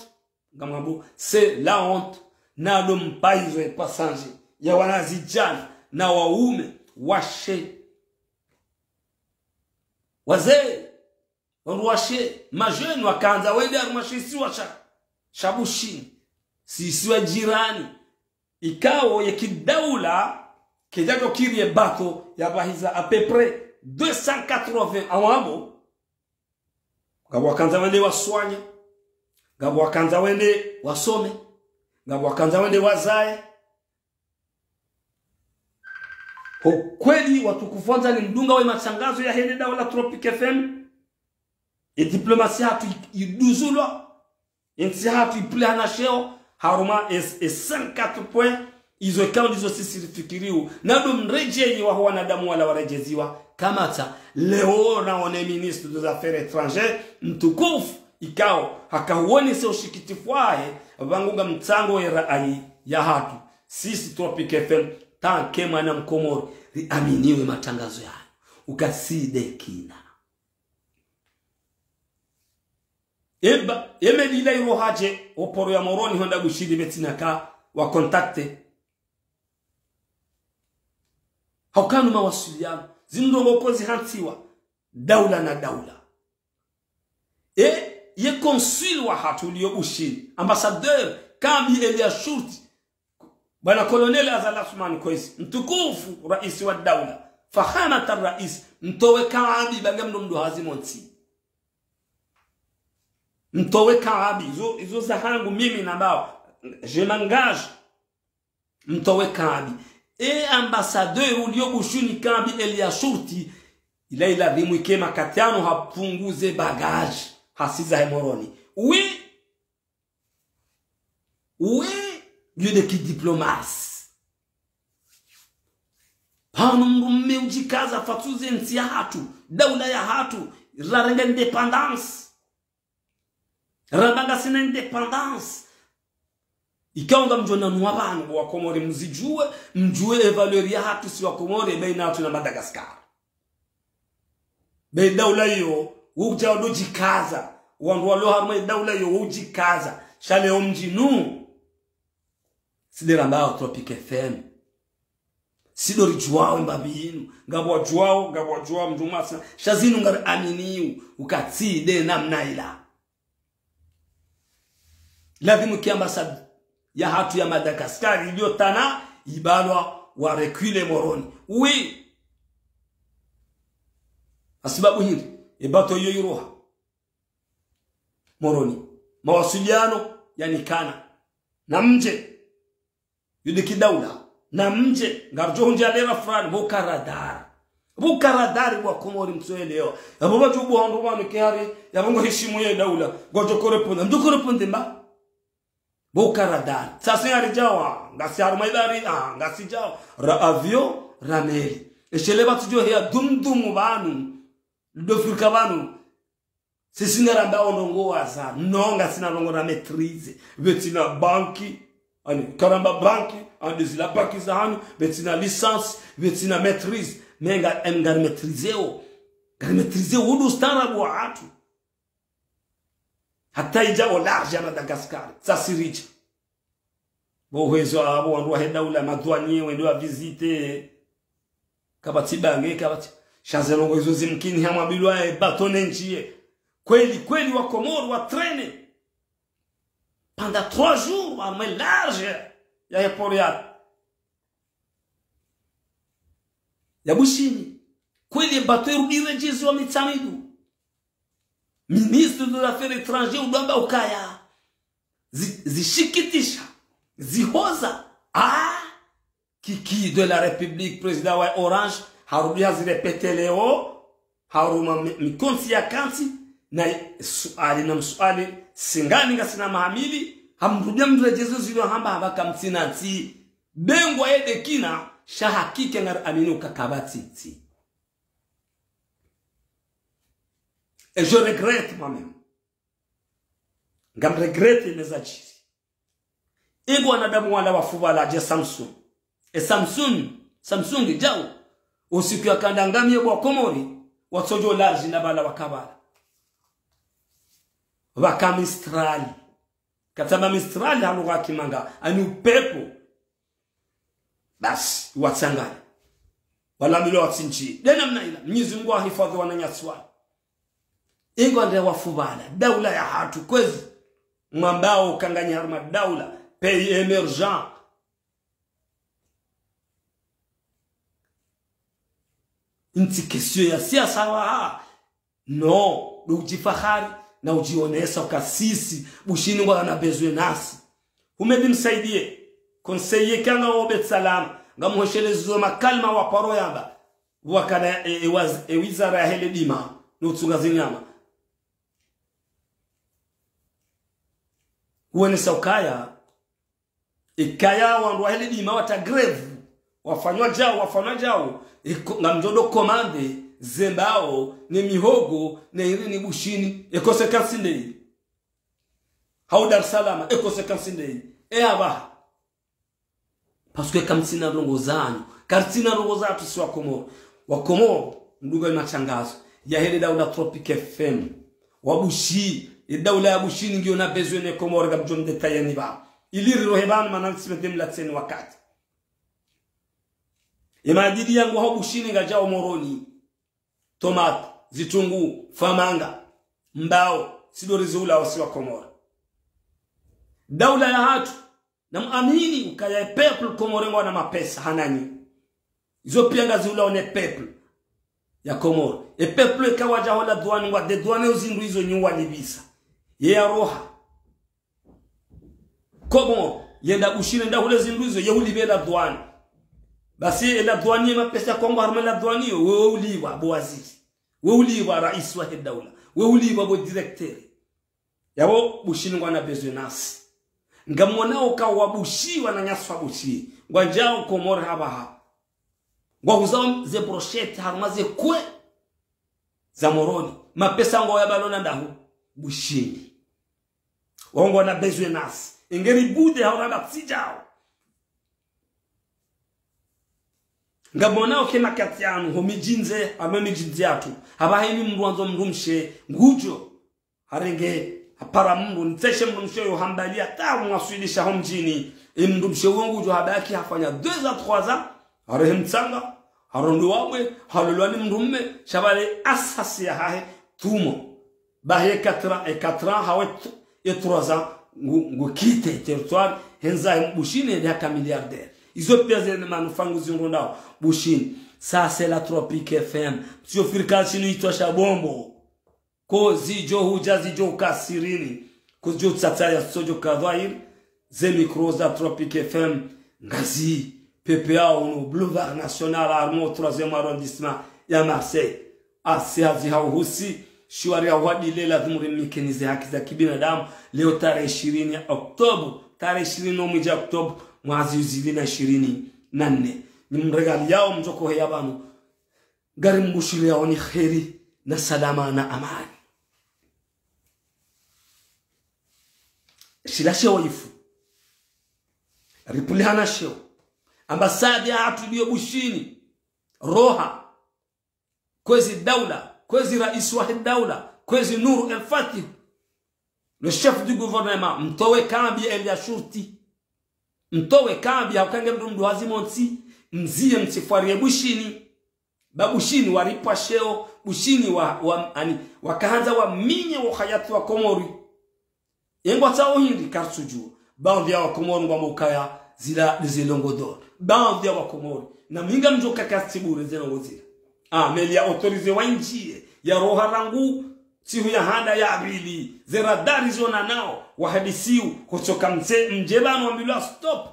Ngamwambo, c'est la honte. Nado mpaizo e passage ya wanazidjana, na waume, washe, wazee, wandru washe, majeunes, wakandza wende harumwa she isiwa sha, sha Bushini. Si isiwa jirani. Ikao ye kidaula, kedjadjo kiri e bato ya pvahiza à peu près deux cent quatre-vingts awambo. Ngapvo wakandza wende waswanye. Ngapvo wakandza wende wasome. Ngapvo wakandza wende wazaye. Ho kweli watukufu wandzani, mdungao we matangazo ya hene daula Tropic F M, e diplomasia hatru i-, iduzulwa. Entsi hatru ipvulihana sheo, harumwa e, e cent quatre points, izo ikao ndizo sisi rifikiriyo. Nado mredjeyi waho wanadamu wala waredjeziwa. Kamata, leo naone ministre des Affaires étrangères, mtukufu, ikao, haka huonese ushikitifu wahe, pvangu ngamtsango e raayi ya hatru. Sisi Tropic F M, tanke mwana Mkomori, riaminiwe matangazo yayo. Ukaside kina. Eba, emeli ila iroha dje, o poro ya Moroni hwenda Bushini betsina ka wa contacter. Haukana mawasiliano, zindrongoo zihantsiwa, daula na daula. E, ye consul wa hatru uliyo Bushini, ambassadeur Kambi Elia Shurti, Bwana Colonel Azali Assoumani Kwezi, mtukufu raisi wa daula, fahamat ar-rais, mtowe kaabi, bange mndru mdru hazi montsi. Mtowe kaabi, izo, izo zahangu mimi nambao, je m'engage. Mtowe kaabi. E ambassadeur uliyo Bushini Kambi Elia Shurti, ila ila rimwike makatiano hapvunguze bagage, hasiza he Moroni. Oui, Oui, lieu de ki diplomatie. Pvanu mdrume udjikaza fatsuze ntsi ya hatru, daula ya hatru, rarenge indépendance. Ramba ngasina indépendance. Ikao ngamdjo nanua pvanu, bo wa Komori mzidjuwe, mdjuwe e valeur ya hatru si wa Komori, e baina hatru na Madagascar. Be daula iyo, wo udja wado djikaza. Wandru walo harumwa e daula iyo, wo udjikaza. Sha leo mdjinu. Side rambao Tropic F M. Sido ridjuwao mbapvi inu. Ngapvo wadjuwao, ngapvo wadjuwao mdru mwasina. Sha zinu ngari aminiyo. Uka tsi de namna ila. Lazimu ki ambassade ya hatru ya Madagascar iliyo tana ibalwa wa reculer Moroni. Oui. Hasibabu hindri, e bato iyo iroha Moroni. Mawasiliano yanikana. Na mdje. Yudi kidaula. Na mdje, ngaridjo hundjia lera fulani, pvo uka radar. Pvo uka radar bo wa Komori mtsoelewa. Yapvo pvadjo buha ndo pvanu kihari, yapvo ngo heshimu ye daula. Ngodjo ko répondre. Mdjo ko répondre mba? Pvo uka radar. Sasa ngaridjawa, ngasi harumwa ibari, ah, ngasidjawa. Ra avion, ra meli. Eshele pvatsudjo heya dumdumu pvanu. Ludofirika pvanu. Sisi ngaramba ondrongo waza, no ngasina ndrongo ra maîtrise. Pvetsina banki, ani, karamba banki, ani zila banki za hanyu, pvetsina licence, pvetsina maîtrise. Me nga, em, ngari maîtriseo. Ngari maîtriseo, udu ustaarabu wa hatru. Hata idja au large ya Madagascar, tsasiridja. Bo hwezo apvo wandru wahe daula madouanier wende wa visite. Kapvatsi bange, kapvatsi. Sha ze ndrongo izo zimkini hamwambilwa e bato nendjie. Kweli, kweli wa Komori wa traîner. Pendant trois jours, harumwa e large ya aéroport ya, ya Bushini. Kweli e bato irudi redjeziwa Mitsamihuli. Ministre des Affaires étrangères udjo amba ukaya. Zi-, zishikitisha, zihoza. Ah, Kiki de la République, président wa Orange, harudi hazirépéter leo, harumwa mi-, mikontsi ya kantsi, Na suali na msuali, singani ngasina mahamili, hamrudie mredjezo zilo hamba hamba kamtsina ntsi. Bengwa yede kina, sha hakika ngari amini uka kapvatsi ntsi. Et je regrette moi-même. Ngam regrette mes achiri. Ingo wanadamu wala wafupvala dje Samsung. E Samsung, Samsung djau. Usiku ya kanda ngamiye bo wa Komori, watsodjo large na pvala wakapvala. Pvaka Mistral. Katsamba Mistral ha lugha ya kimanga, ani upepo. Basi, watsangana. Walamilwa watsinji. Nde namna ila, Mwenyezi Mungu ahifadhwi wananyasi wanu. Ingo wandre wafupvala, daula yahatru kwezi. Mwambao kanganyi harumwa daula, pays émergent. Ntsi question ya siasa waha. Non, ndo udjifahari, na udjionesa uka sisi, Bushini ngwana besoin nasi. Houmed Msaidié, conseiller kanga wo Beit Salam, ngamhweshelezo makalima wa paro yamba, wakana e, e, waz-, e wizara yahe ledima, no utsunga zinyama. Uonesa ukaya, ikaya wandru wahe ledima wata grève, wafanywa djau, wafanywa djau, iko, ngamdjo ndo commandé, ze mbao, ne mihogo, ne irini Bushini, e conséquence ndeyi. Hau Dar es Salaam, e conséquence ndeyi. E apvaha. Parce que kamtsina ndrongo zanyu, karitsina ndrongo zatru si wa Komoro. Wa Komoro, mdunga imatrangazo yahe le daula Tropic F M. Wa Bushi, e daula ya Bushini ngiyo na besoin ne Komoro ngamdjo mdétailler ni pvanu. Ili rirohe pvanu mana ntsipvendze mlatseni wakati. E madjini yangu hau Bushini ngayadjao Moroni. Tomate, zitrungu, fumanga, mbao, si ndo riziulao si wa Komoro. Daula yahatru, na muamini ukaya e peuple Komoro ngwana mapesa hananyi. Izo pia ngaziulao ne peuple ya Komoro. E peuple kawadja ho la douane ngwa dédouané uzindru izo nyi walipvisa. Ye yaroha. Komoro, yenda Bushini nda hule zindru izo, ye ulipve la douane. Basi e la douane ye mapesa kwangwa harumwa la douane yo, we ulipvwa bo waziri. We ulipvwa raisi wahe daula. We ulipvwa bo directeur. Yapvo Bushini ngwana besoin nasi. Ngamwonao uka wa Bushi wananyasi wa Bushi. Ngwadjao Komoro hapvaha. Ngwahuzao ze brochettes harumwa ze kwe za Moroni. Mapesa ngwayapvalao na ndahu Bushini. Wao ngwana besoin nasi. Ingeri bude hau ramba tsi djao. Ngamwonao ke makati yanu, ho midjini ze, harumwa midjini yatru. Hapvaha eni mndru wandzo mdrumshe, ngudjo. Harenge, hapara mndru, ntseshe mdrumshe yo hambali hata mwaswilisha ho mdjini. E mdrumshe wo ngudjo habaki hafanya deux à trois ans, harehe mtsanga, harondo wabwe, halolwa ni mdrume, sha pvale asasi yahahe, tumo. Bahi e quatre ans, e quatre ans, hawe t-, e trois ans, ngu, ngu quitter territoire, hendza he Bushini, nde haka milliardaire. Izo pia ze manufaa nguzirondao, Bushini. Ça, c'est la Tropic F M. Msio firika shinu itwa sha bombo. Ko zidjo hudja zidjo uka sirini, ko zidjo tsatsa ya sodjo ka dhwahiri, ze micro za Tropic F M, ngazi, pepe yao no Boulevard National, harumwa troisième arrondissement ya Marseille. Asi hazi hauhusi, shiwari ya wadile lazimu rimikenize haki za kibinadamu, leo tarehe ishirini ya Oktoba, tarehe ishirini no mwezi ya Oktoba, mwaha zihwi zili na ishirini na nne. Ni mregali yao mdjoko heya pvanu, ngari mbushiriyao ni kheri na salama na amani. Shila sheo ifu. Ripvulihana sheo. Ambasadi yahatru iliyo Bushini. Roha. Kwezi daula. Kwezi raisi wahe daula. Kwezi Nour El Fath. Le chef du gouvernement. Mtowe kambi eli ya shurti. Mtowe kambi hauka nge mndru mdru hazi montsi. Mziye mtsifwariye Bushini. Ba Bushini waripva sheo, Bushini wa, wa, ani, wakahandza waminye wo hayati wa Komori. Engwa tsao hindri karitsudjua. Baadhwi ya wa Komori ngwamba ukaya zila ndeze longo dor. Baadhwi ya wa Komori. Na mi ngamdjo kakasi bure ze longo zila. Ah, meli ya autorisé wa indjiye, ya roha rangu, tsihu ya handa ya pvili, ze radari zona nao, wahadisiu, kotsoka mtse, mdje pvanu wambilwa stop.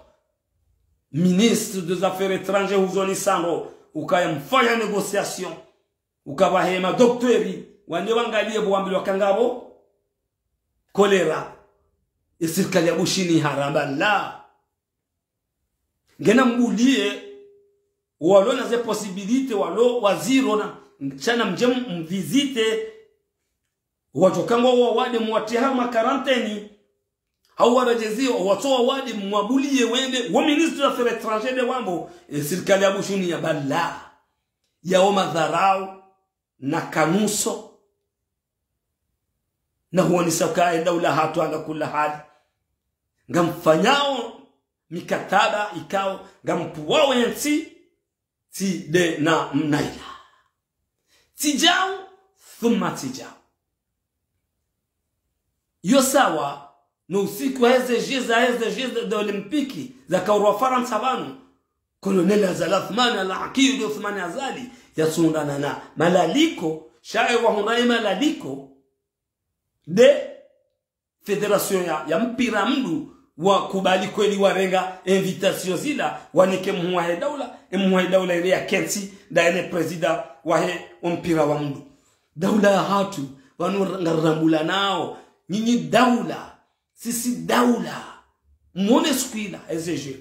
Ministre des Affaires étrangères huzoni sando, ukaya mfanya négociation, ukapvahe ma docteurs, wande wangaliye bo wambilwa ka ngapvo kolera. Ye sirikali ya Bushini haramba la. Ngena mbuliye, walo na ze possibilité, walo waziro na, sha namdje mvisite, wadjo kangwa wawade mwatrie ha makaranteni, hau waredjezi, watso wawade mwabuliye wende, wo ministre des Affaires étrangères nde wambo, ye sirikali ya Bushini yamba la. Yawo madharau, na kanuso, na huonesa uka ye daula hatru ala kula hali. Ngamfanyao mikataba ikao, ngampuwao ye ntsi, tsi nde namna ila. Tsi djau, thumma tsi djau. Yo sawa, no usiku wa heze jeux, za heze jeux de Olympique, zakaurwa Farantsa pvanu. Colonel Azali Assoumani, Al-Aqid Assoumani Azali, yasungana na malaliko, sha ye wahundra ye malaliko, nde fédération ya, ya mpira mndru wakubali kweli warenga invitation zila, wanike mhuu wahe daula, ye mhuu wahe daula ile yakentsi, nda yene président wahe wo mpira wa mndru. Daula ya hatru, pvanu ngarambulanao, nyinyi daula, sisi daula. Mwone siku ila, heze jeux.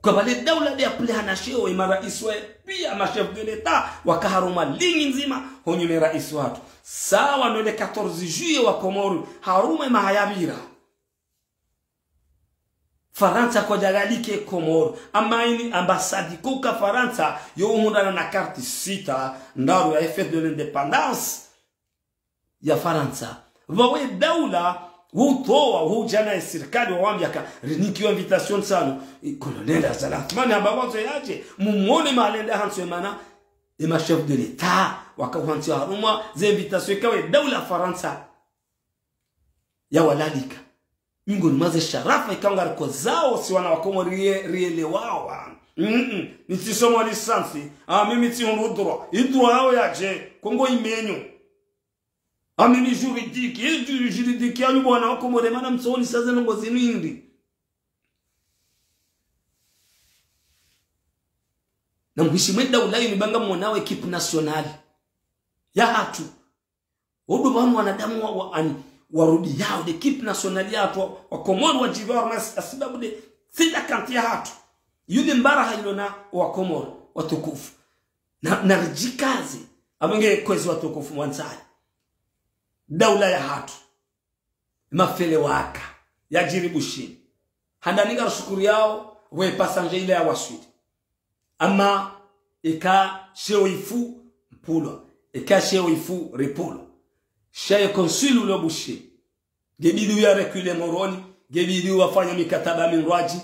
Kabale daula nde yapvile hana sheo, ye maraisi wa, piya ma chefs de l'État, waka harumwa ligne ndzima, honyu ne raisi watru. Sawa no le quatorze juillet wa Komori, harumwa ye maha yapvira. Farantsa kwadja lalike Komori. Amma ini ambassade ikoka Farantsa, yo uhundrana na karti sita, ndraru ya fête de l'indépendance ya Farantsa. Pvawe daula, wutowa, wudjana ye sirikali, wawambiya ka, rinikiwa invitation tsanu. E, Colonel Azali Assoumani hamba wandzo yadje, mumwone mahala yende hantsi ye mana, ye ma chefs de l'État, waka hantsi harumwa, ze invitation ikawe daula Farantsa yawalalika. Miongoni mwa ze sharafa ikao ngariko zao si wana wa Komori rie-, rielewawa. Mm-mm. Nitsisomo licence. Ah, mimi tsihundru droit. I droit yao yadje. Kongo imenyo. Ah, mimi juridique. I ju-, juridique yanyu bo wana wa Komori, mana mtsoonesa ze ndrongo zinu hindri. Na mhishimwe daula yinu ba ngamwonao équipe nationale ya hatru. Wo ndo pvanu wanadamu wa, wa, ani, warudi yao, nde équipe nationale ya hatru, wa, wa Komori wadjiviwa harumwa ye sibabu nde, sida kanti ya hatru. Yule mbara hayilona wa Komori, watukufu. Na, na ridjikaze, apvo nge kwezi watukufu mwandzani. Daula ya hatru. Mafele waka, yadjiri Bushini. Handani ngarishukuriyao, we passager ile yawaswili. Amma, eka sheo ifu, mpulwa. Eka sheo ifu, ripulwa. Sha ye consul ulo Bushini. Ngebidi uya reculer Moroni, ngebidi uwafanya mikataba mindrwadji.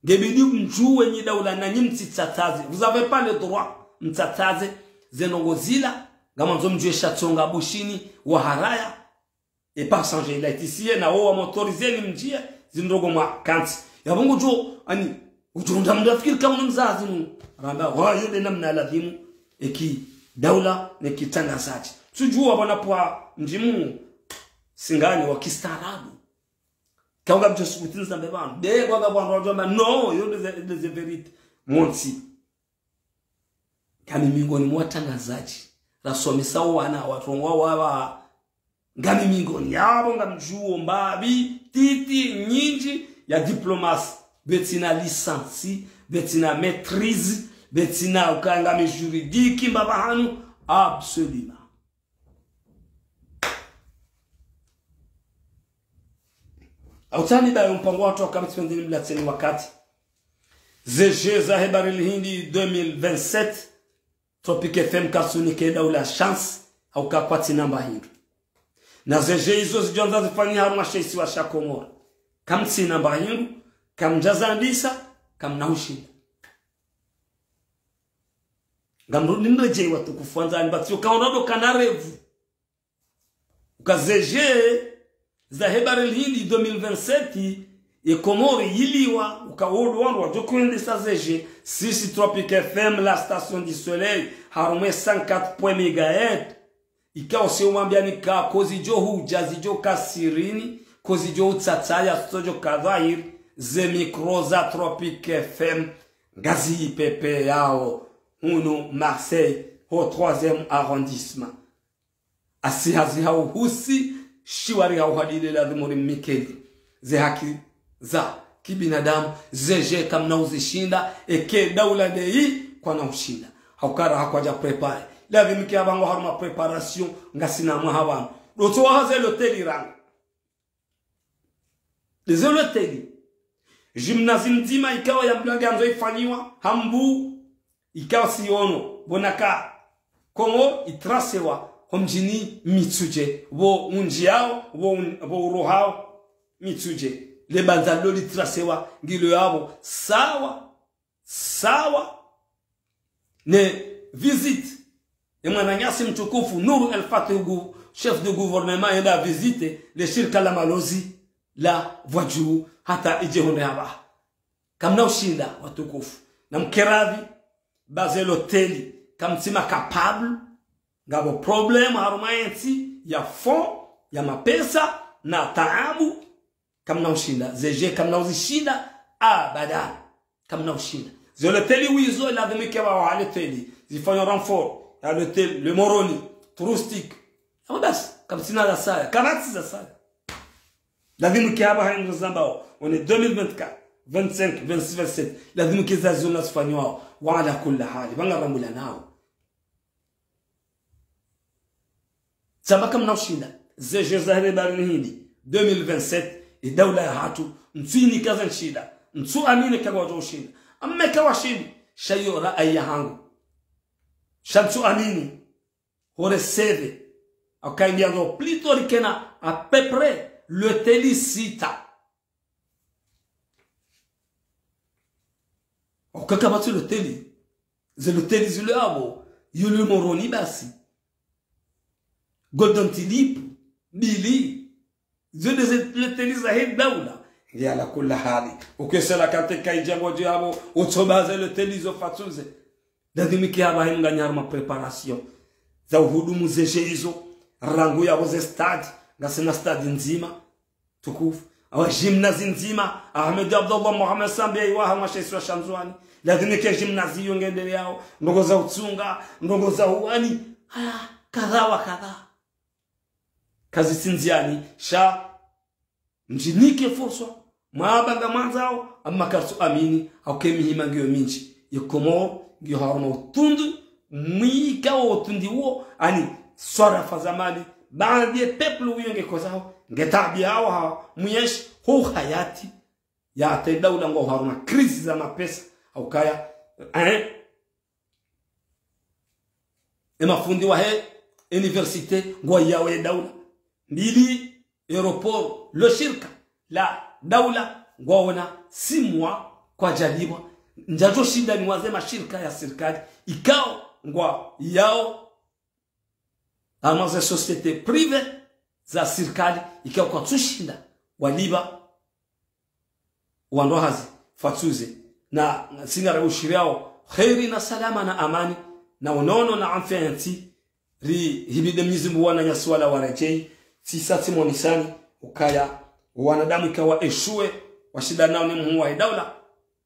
Ngebidi mdjuwe nyi daula nanyi mtsitsatsaze. Vous avez pas le droit, mtsatsaze, ze ndrongo zila, ngamwandzo mdjuwe sha tsonga Bushini, waharaya. E passager ila itisiye na wo wamotorizeni mdjiye, zindrongo mwakantsi. Yapvo ngudjo, ani, udjo unda mndru yafikiri ka unu mzazi nu. Ramba, wa, yo nde namna ladhimu, eki daula, neki tanga zaji. Tsudjuwa bwana pvwa mdjimu, singani wa kistaarabu. Kaunga mdjo sukuti nizambe pvanu. Nde, kwa ka pvwa ndo wadjwamba, no, yo nde ze, nde ze vérité. Montsi. Ngami miongoni mwa watrangazadji, rasomesa owana, watrongowa wapva. Ngami miongoni yapvo, ngamdjuwo mbapvi, ntiti, nyindji, ya diplomasi. Pvwatsina licence, pvwatsina maîtrise, pvwatsina ukaya ngami juridique, mbapvi hanu, absolument. Autsani bayo mpango watru wa kamtsi pvendze ni mlatseni wakati. Ze jeux zahe Bahari l'Hindi deux mille vingt-sept, Tropic F M katsunike daula chance, hauka kwatsina mba hindru. Na ze jeux izo zidjwandza zifanyihe harumwa she isiwa sha Komori. Kamtsina mba hindru, kamdjazandisa, kamna hushinda. Ngamrudi niredjeyi watukufu wandzani, pvatsi uka onrado kana revu. Uka ze jeux zahe Bahari l'Hindi deux mille vingt-sept, ye Komori yiliwa, uka wo ndo wandru wadjo kwendesa ze jeux, sisi Tropic F M, la station du soleil, harumwa cent quatre point mégahertz, ikao si umwambiani ka ko zidjo hudja, zidjo ka sirini, ko zidjo utsatsaya, zitsodjo ka dhwahiri, ze micro za Tropic F M, ngazi ipepeyao, hunu Marseille, ho troisième arrondissement. Asi hazi hau husi, shiwari hau hadile ladhimu rimnikeni ze haki za kibinadamu, zeje kamna uzishinda, eke daula ndeyi kwana ushinda. Haukaya hakwadja préparer. Ladhimu ke apvaha ngo harumwa préparation, ngasina mwaha pvanu. Ndo tso waha ze loteli ranga. Ze loteli. Gymnase ndzima ikao ya mdru nge andzo ifanyiwa, hambu, ikao siyono, pvo naka Komori itrasewa, ho mdjini Mitsudje, pvo undjiao, pvo un-, pvo urohao, Mitsudje. Le bandza lilo litrasewa, ngilo yapvo, sawa, sawa, ne visite. Ye mwananyasi mtukufu, Nour El Fath, gou-, chef de gouvernement, yenda visite, le shirika la malozi, la Pvwadjuu, hata idje hondre hapvaha. Kamna ushinda, watukufu. Na mkeradhi, ba ze loteli, kamtsina capable, ngapvo problème harumwa yentsi, ya fonds, ya mapesa, na taabu, kamna ushinda. Zeje, kamna uzishinda, abadan. Kamna ushinda. Ze loteli wizo, ladhimu ke apvaha wa loteli. Zifanyo renfort, ya loteli, le Moroni, touristique. Ama basi, kamtsina zasaya, kamatsi zasaya. Ladhimu ke apvaha hindru zambao, on est deux mille vingt-quatre, vingt-cinq, vingt-six, vingt-sept. Ladhimu ke zazo na zifanywao, wa ala kulli hali, pvanga rambulanao. Tsamba kamna ushinda, ze jeux za here baharini Hindi, deux mille vingt-sept, e daula yahatru, ntsu inika ze nshida, ntsu amini ke ngwadjo ushinda. Amma eka washindi, sha iyo ra'ayi yahangu. Sha ntsu amini, hore seve, akaindia ndo plutôt rikena à peu près loteli sita. Ukaya kapvatsi loteli. Ze loteli zilo apvo, yo le Moroni basi. Golden Tulip, mbili. Zo nde ze loteli zahe daula. Ya ala kulli hali. Ukesela kate kaidja ngodjo yapvo, utsoba ze loteli zo fatsuze. Ladhimu ke apvaha hinu ngani harumwa préparation za uhudumu zeje izo, rangu yapvo ze stade, ngasina stade ndzima, tukufu. Awa gymnase ndzima, Ahmed Abdallah Mohamed Sambi yayiwaha mwa she isiwa sha Ndzuani. Ladhimu ke gymnase iyo ngendeleao, ndrongoo za utsunga, ndrongoo za uwani, haya, kadha wa kadha. Kazitsi ndziani, sha mdjinike fursa, mwamba ngamwandzao, amma karitsu amini, hauka e mihima ngiyo mindji. Ye Komori, ngiyo harumwa utundu, mwika wo utundu wo, ani, swarafa za mali, baadhi ye peuple wiyo nge kozao, nge taabihao ha, mwiyeshi, ho uhayati, ya hata e daula ngwao harumwa crise za mapesa, haukaya, eh, e mafundi wahe université ngwayao ye daula. Mbili, aéroport, lo shirika la daula ngwaona six mois kwadjalipvwa. Ndjadjo shinda niwaze mashirika ya sirikali, ikao ngwayao, ama ze société privée za sirikali, ikao kwatsu shinda walipva wandru hazi, fatsuze, na, na singare ushiriao kheri na salama na amani, na unono na amfiya yentsi, rihimidi Mwenyezi Mungu wananyasi wala waredjei, tsisa tsimonisani, ukaya, wanadamu ikao wa échoué, washinda nao ne muhuu wa daula,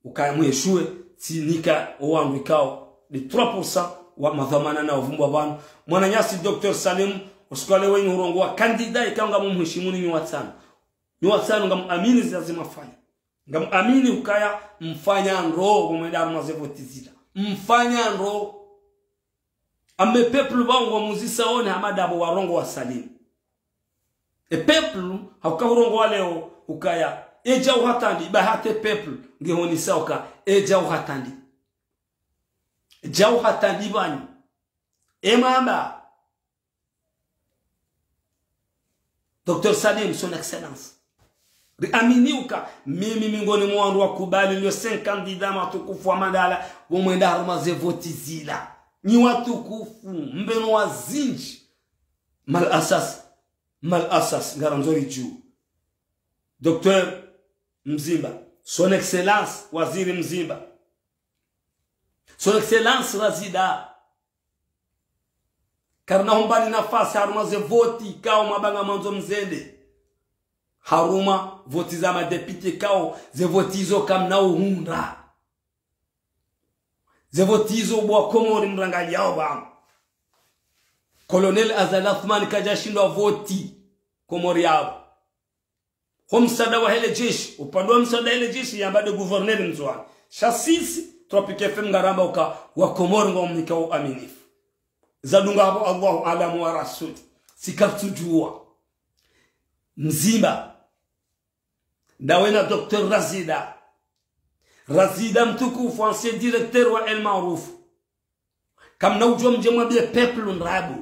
ukaya mu échoué, tsinika owandru ikao, de trois pour cent wa madhwamana na uvumbwa pvanu. Mwananyasi Docteur Salim, usiku wa leo wenyi hurongoa candidat ikao ngamumhishimuni nyi watsanu. Nyi watsanu ngamuamini zila zimwafanya. Ngamuamini ukaya mfanya ndro, pvo mwenda harumwa ze voti zila. Mfanya ndro. Amma e peuple pvao ngwamuzisao ne hama ndapvo warongoa Salim. E peuple, hauka hurongoa leo, ukaya, edja uhatandi, iba hata e peuple, ngehonisao uka, edja uhatandi. Edja uhatandi pvanu. E mamba, Docteur Salim, Son Excellence. Riamini uka, mimi mingoni mwa wandru wakubali le cinq candidats matukufu wa madala, pvo mwenda harumwa ze voti zila. Nyi watukufu, mbeno wazindji. Mal asas, mal asas, ngarandzo ridjuu. Docteur Mzimba, Son Excellence, Waziri Mzimba. Son Excellence Razida. Karina humbani nafasi harumwa ze voti, ikao mwamba ngamwandzo mzende. Harumwa voti za madéputés ikao, ze voti izo kamna uhundra. Ze voti izo bo wa Komori mrangaliyao pvanu. Colonel Azali Assoumani kadjashindwa voti Komori yapvo. Ho msaada wahe le jeshi, upande wa msaada wahe le jeshi yamba nde gouverneur Ndzuwani. Sha sisi, Tropic F M ngaramba uka wa Komori ngwamnikao uaminifu. Zadunga hapvo Allahu a'lamu wa rasuli. Sikatsudjuwa. Mzimba. Ndawe na Docteur Razida. Razida mtukufu, ancien directeur wa El Maarouf. Kamna udjo mdje mwambiye peuple ndrabo.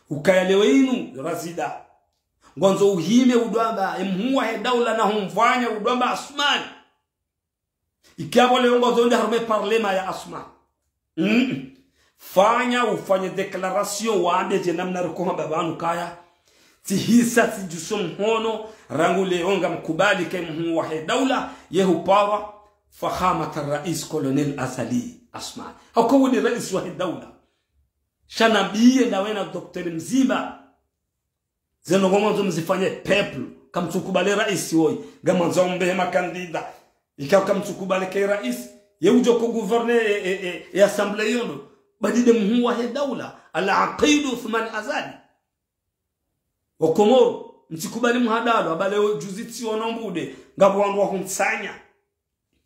Ukaya leo inu, Razida. Ngwandzo uhime udjo amba, emhuu wahe daula na humfanya udjo amba Assoumani. Ikapvo leo ngwandzo nde harumwa parlement ya Assoumani. Mm. Fanya, ufanye déclaration, wambe dje namna riko hamba pvanu kaya. Tsihisa tsidjuso mhono, rangu leo ngamkubali ke mhuu wahe daula, ye huparwa, Fakhamat Rais Colonel Azali Assoumani. Hauka wuni rais wahe daula. Sha nambiye ndawe na Docteur Mzimba. Zeno ngomwandzo mzifanye peuple, kamtsukubali rais woyi, ngamwandzo mbehe makandida. Ika kamtsukubali ke rais, ye udjo ko gouverner e, e, e, e assemblée yono, badi nde mhuu wahe daula, Al-Aqid Assoumani Azali. Wa Komoro, mtsikubali mhadalo, amba leo juzi tsiono mbude, ngapvo wandru wahuntsanya.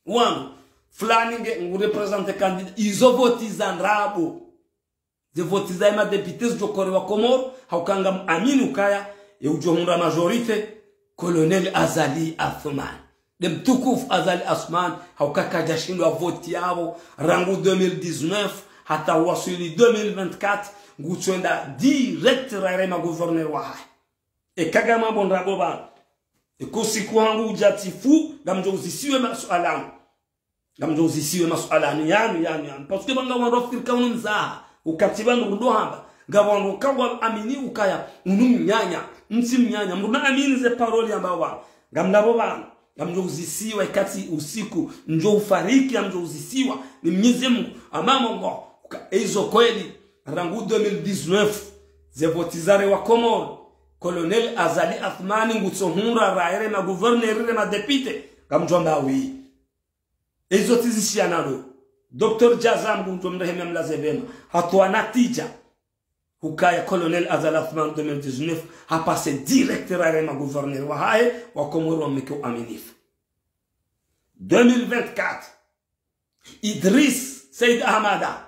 Wandru, fulani nge, ngu représenter candidat, izo voti za ndrabo. Ze voti za ema députés zidjo korewa Komoro, hauka ngamwamini ukaya, ye udjo hundra majorité, Colonel Azali Assoumani. Nde mtukufu Azali Assoumani, hauka kadjashindwa voti yapvo, rangu deux mille dix-neuf, hata waswili deux mille vingt-quatre, ngutsoenda direct rayire ma gouverneur wahahe. Eka ngamwambo ndrabo pvanu. Eka usiku hangu udja tsifu, ngamdjo uzisiwa masuala yanu. Ngamdjo uzisiwa masuala yanu, yanu, yanu, yanu. Parce que pvanga wandru wafikiri ka unu mzaha. Ukati pvanu ndo hamba. Ngapvo wandru kangwamini ukaya, unu mnyanya, mtsi mnyanya. Mndru na amini ze parole yamba pvanu. Ngamndrabo pvanu. Ngamdjo uzisiwa ikati usiku, ndjo ufariki, ngamdjo uzisiwa. Ni Mnyezi Mungu, amama ngo. Uka, eizo kweli, rangu deux mille dix-neuf, ze voti zarewa Komoro. Colonel Azali Assoumani ngutso hundra rayire ma gouverneur, rayire ma député. Ngamdjo amba oui. Ezo tsi zishiya nalo. Docteur Djaza, Mngu ndo mrehemu, amlaze pvema, hatowa natija. Hukaya Colonel Azali Assoumani deux mille dix-neuf, hapase direct rayire ma gouverneur wahahe, wa Komoro wamnike uaminifu. Deux mille vingt-quatre, Idriss Said Ahmada,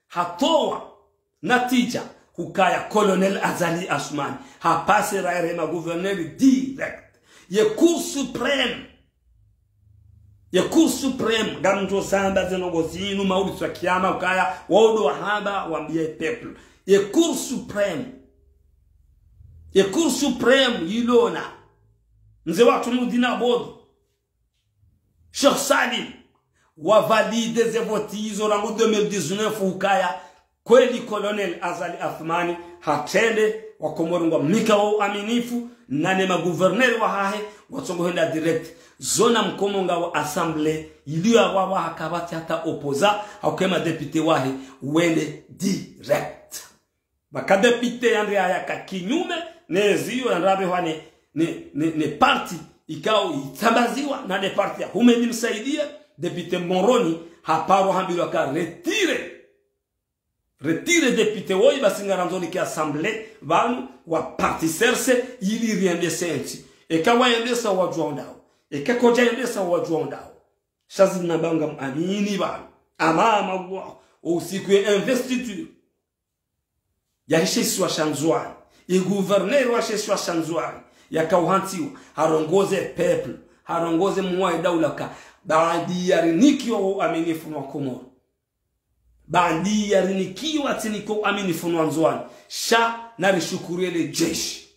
hatowa natija, hukaya Colonel Azali Assoumani, hapase rayire ma gouverneur direct. Ye Cour suprême, ye Cour suprême, ngamdjo zamba ze ndrongo zinu, mauri swa kiyama, ukaya, wao ndo wahamba, wambiye peuple. Ye Cour suprême, ye Cour suprême, yilona. Mze watru Nourdine Abodo, Cheikh Salim, wa valide ze voti izo rangu deux mille dix-neuf ukaya, kweli Colonel Azali Assoumani hatrende, wa Komoro ngwamnikao uaminifu, na ne ma gouverneur wahahe, watsongo hwenda direct. Zona mkomo ngawo assemblée, iliyo wa wa hakapvatsi hata opposant, hauka ema député wahe, wende direct. Pvaka député yandre yaka kinyume, ne ziyo yandre apvehwa ne, ne, ne, ne parti ikao itsambaziwa, na ne parti ya Houmed Msaidié, député Moroni, haparwa hambilwa ka retire. Retire député woyi, basi ngarandzo nike assemblée, pvanu wa parti C R C, ili riendese ntsi. Eka wayendesa wadjuwa ndawo. Eka kodjayendesa wadjuwa ndawo. Sha zinu ngamwamini pvanu. Amama Allah, usiku ye investiture yahe she isiwa sha Ndzuwani, ye gouverneur wahe she isiwa sha Ndzuwani, yakao hantsiwa, harongoze peuple, harongoze mhuu wahe daula ka, baadi yarinikiwa wo uaminifu no wa Komoro. Baadi yarinikiwa tsinikiwa uaminifu no wa Ndzuwani. Sha narishukuriye le jeshi.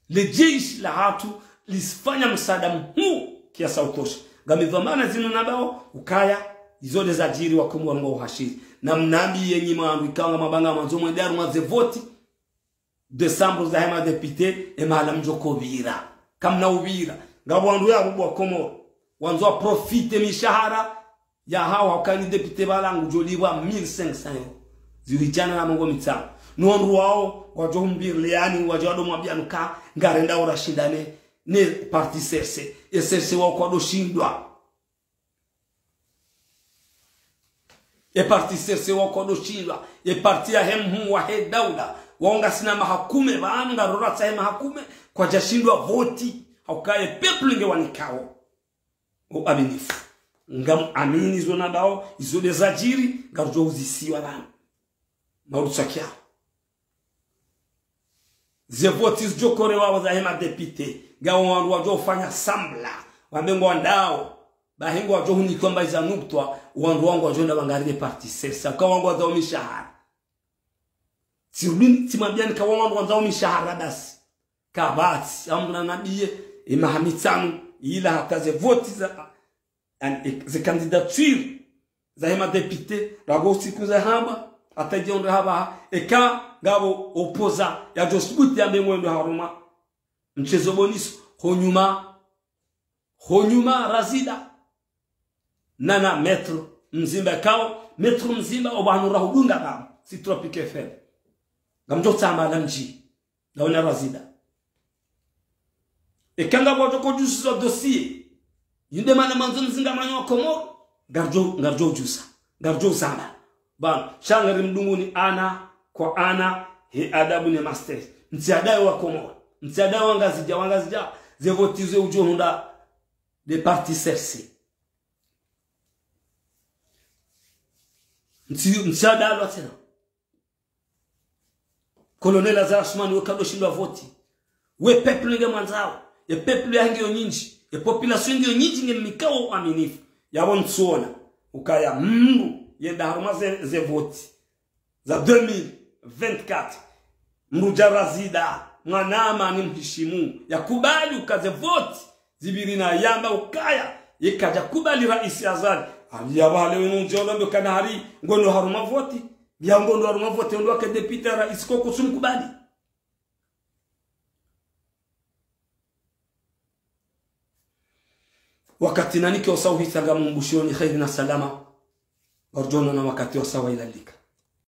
Le jeshi lahatru lisifanya msaada mhuu kiasi ya utosha. Ngami dhwamana zinu nambao, ukaya, izo nde zadjiri wa Komoro ngwao hashiri. Na mnambiye nyi mwandru ikao ngamwamba ngamwandzo mwende harumwa ze voti, décembre zahe ma député, emahala mdjo ko pvira. Kamna upvira. Ngapvo wandru ya rubu wa Komoro. Wandzo wa profiter mishahara yahawo, hauka ni député pvala ngudjo lipvwa mille cinq cents euros. Zihwi djana na mengo mitsanu. No wandru wawo, wadjo humbirliyani, wadjo wado mwambiyani ka, ngarendao rashindane, ne parti C R C. E C R C wao kwado shindwa. E parti C R C wakodo shindwa, e parti yahe mhuu wahe daula, wao ngasina mahakume, pvanu ngaroratsaha e mahakume, kwadja shindwa voti, hauka e peuple nge wanikao. O aminifu. Ngam amini izo nambao, izo ndeza djiri, ngarudjo uzisiwa pvanu. Maurutsakia. Ze voti zidjo korewa zahe ma député, ngapvo wandru wadjo ufanya sambla, wambe ngwandao, bahi ngwadjo hunikwa mba iza nuktwa, wandru wangu wadjo nda wangarire parti C R C, ka wangu wandzao mishahara. Tsirudi, tsimwambiani ka wandru wandzao mishahara basi. Kapvatsi, amna nabiye, e maha mitsanu, ila hata ze voti za, yani, e, ze candidature zahe ma député, rago usiku zahamba, hata djondro hamba, eka ngapvo opposant yadjo subuti yambe ngwendo harumwa mtsezo bonus, honyuma, honyuma Razida. Nana maître Mzimba kao, maître Mzimba, opvanu rahudunga pvanu, si Tropic F M. Ngamdjo tsamba la mdji, ngawona Razida. Eka ngapvo wadjo kodjusizo dossier, yinde mana mandzo mzinga manyo wa Komoro, ngaridjo, ngaridjo udjusa, ngaridjo uzamba. Pvanu, sha ngari mdunguni ana kwa ana, he adabu ne masters. Ntsi adayo wa Komoro, ntsi adayo wa Ngazidja, wa Ngazidja, ze voti ze udjo hundra nde parti C R C. Ntsi, ntsi adalwa tsena. Colonel Azali Assoumani we kado shindwa voti. We peuple nge mwandzao. E peuple yahe ngiyo nyindji. E population ngiyo nyindji nge mnikao uaminifu. Yapvo ntsuona. Ukaya mndru yenda harumwa ze, ze voti za deux mille vingt-quatre. Mndru dja Razida, mwanama ni mhishimu. Yakubali uka ze voti zipviri na yamba ukaya, ye kadja kubali raisi Azali. Ali yapvo hale wenu ndjo ndo kana hari, ngono harumwa voti. Ya ngono harumwa voti, ndo wake député raisi koko sumkubali. Wakati nanike usa uhisa ngamumbushiyoni kheri na salama. Ngarudjo onana wakati wasawa ilalika.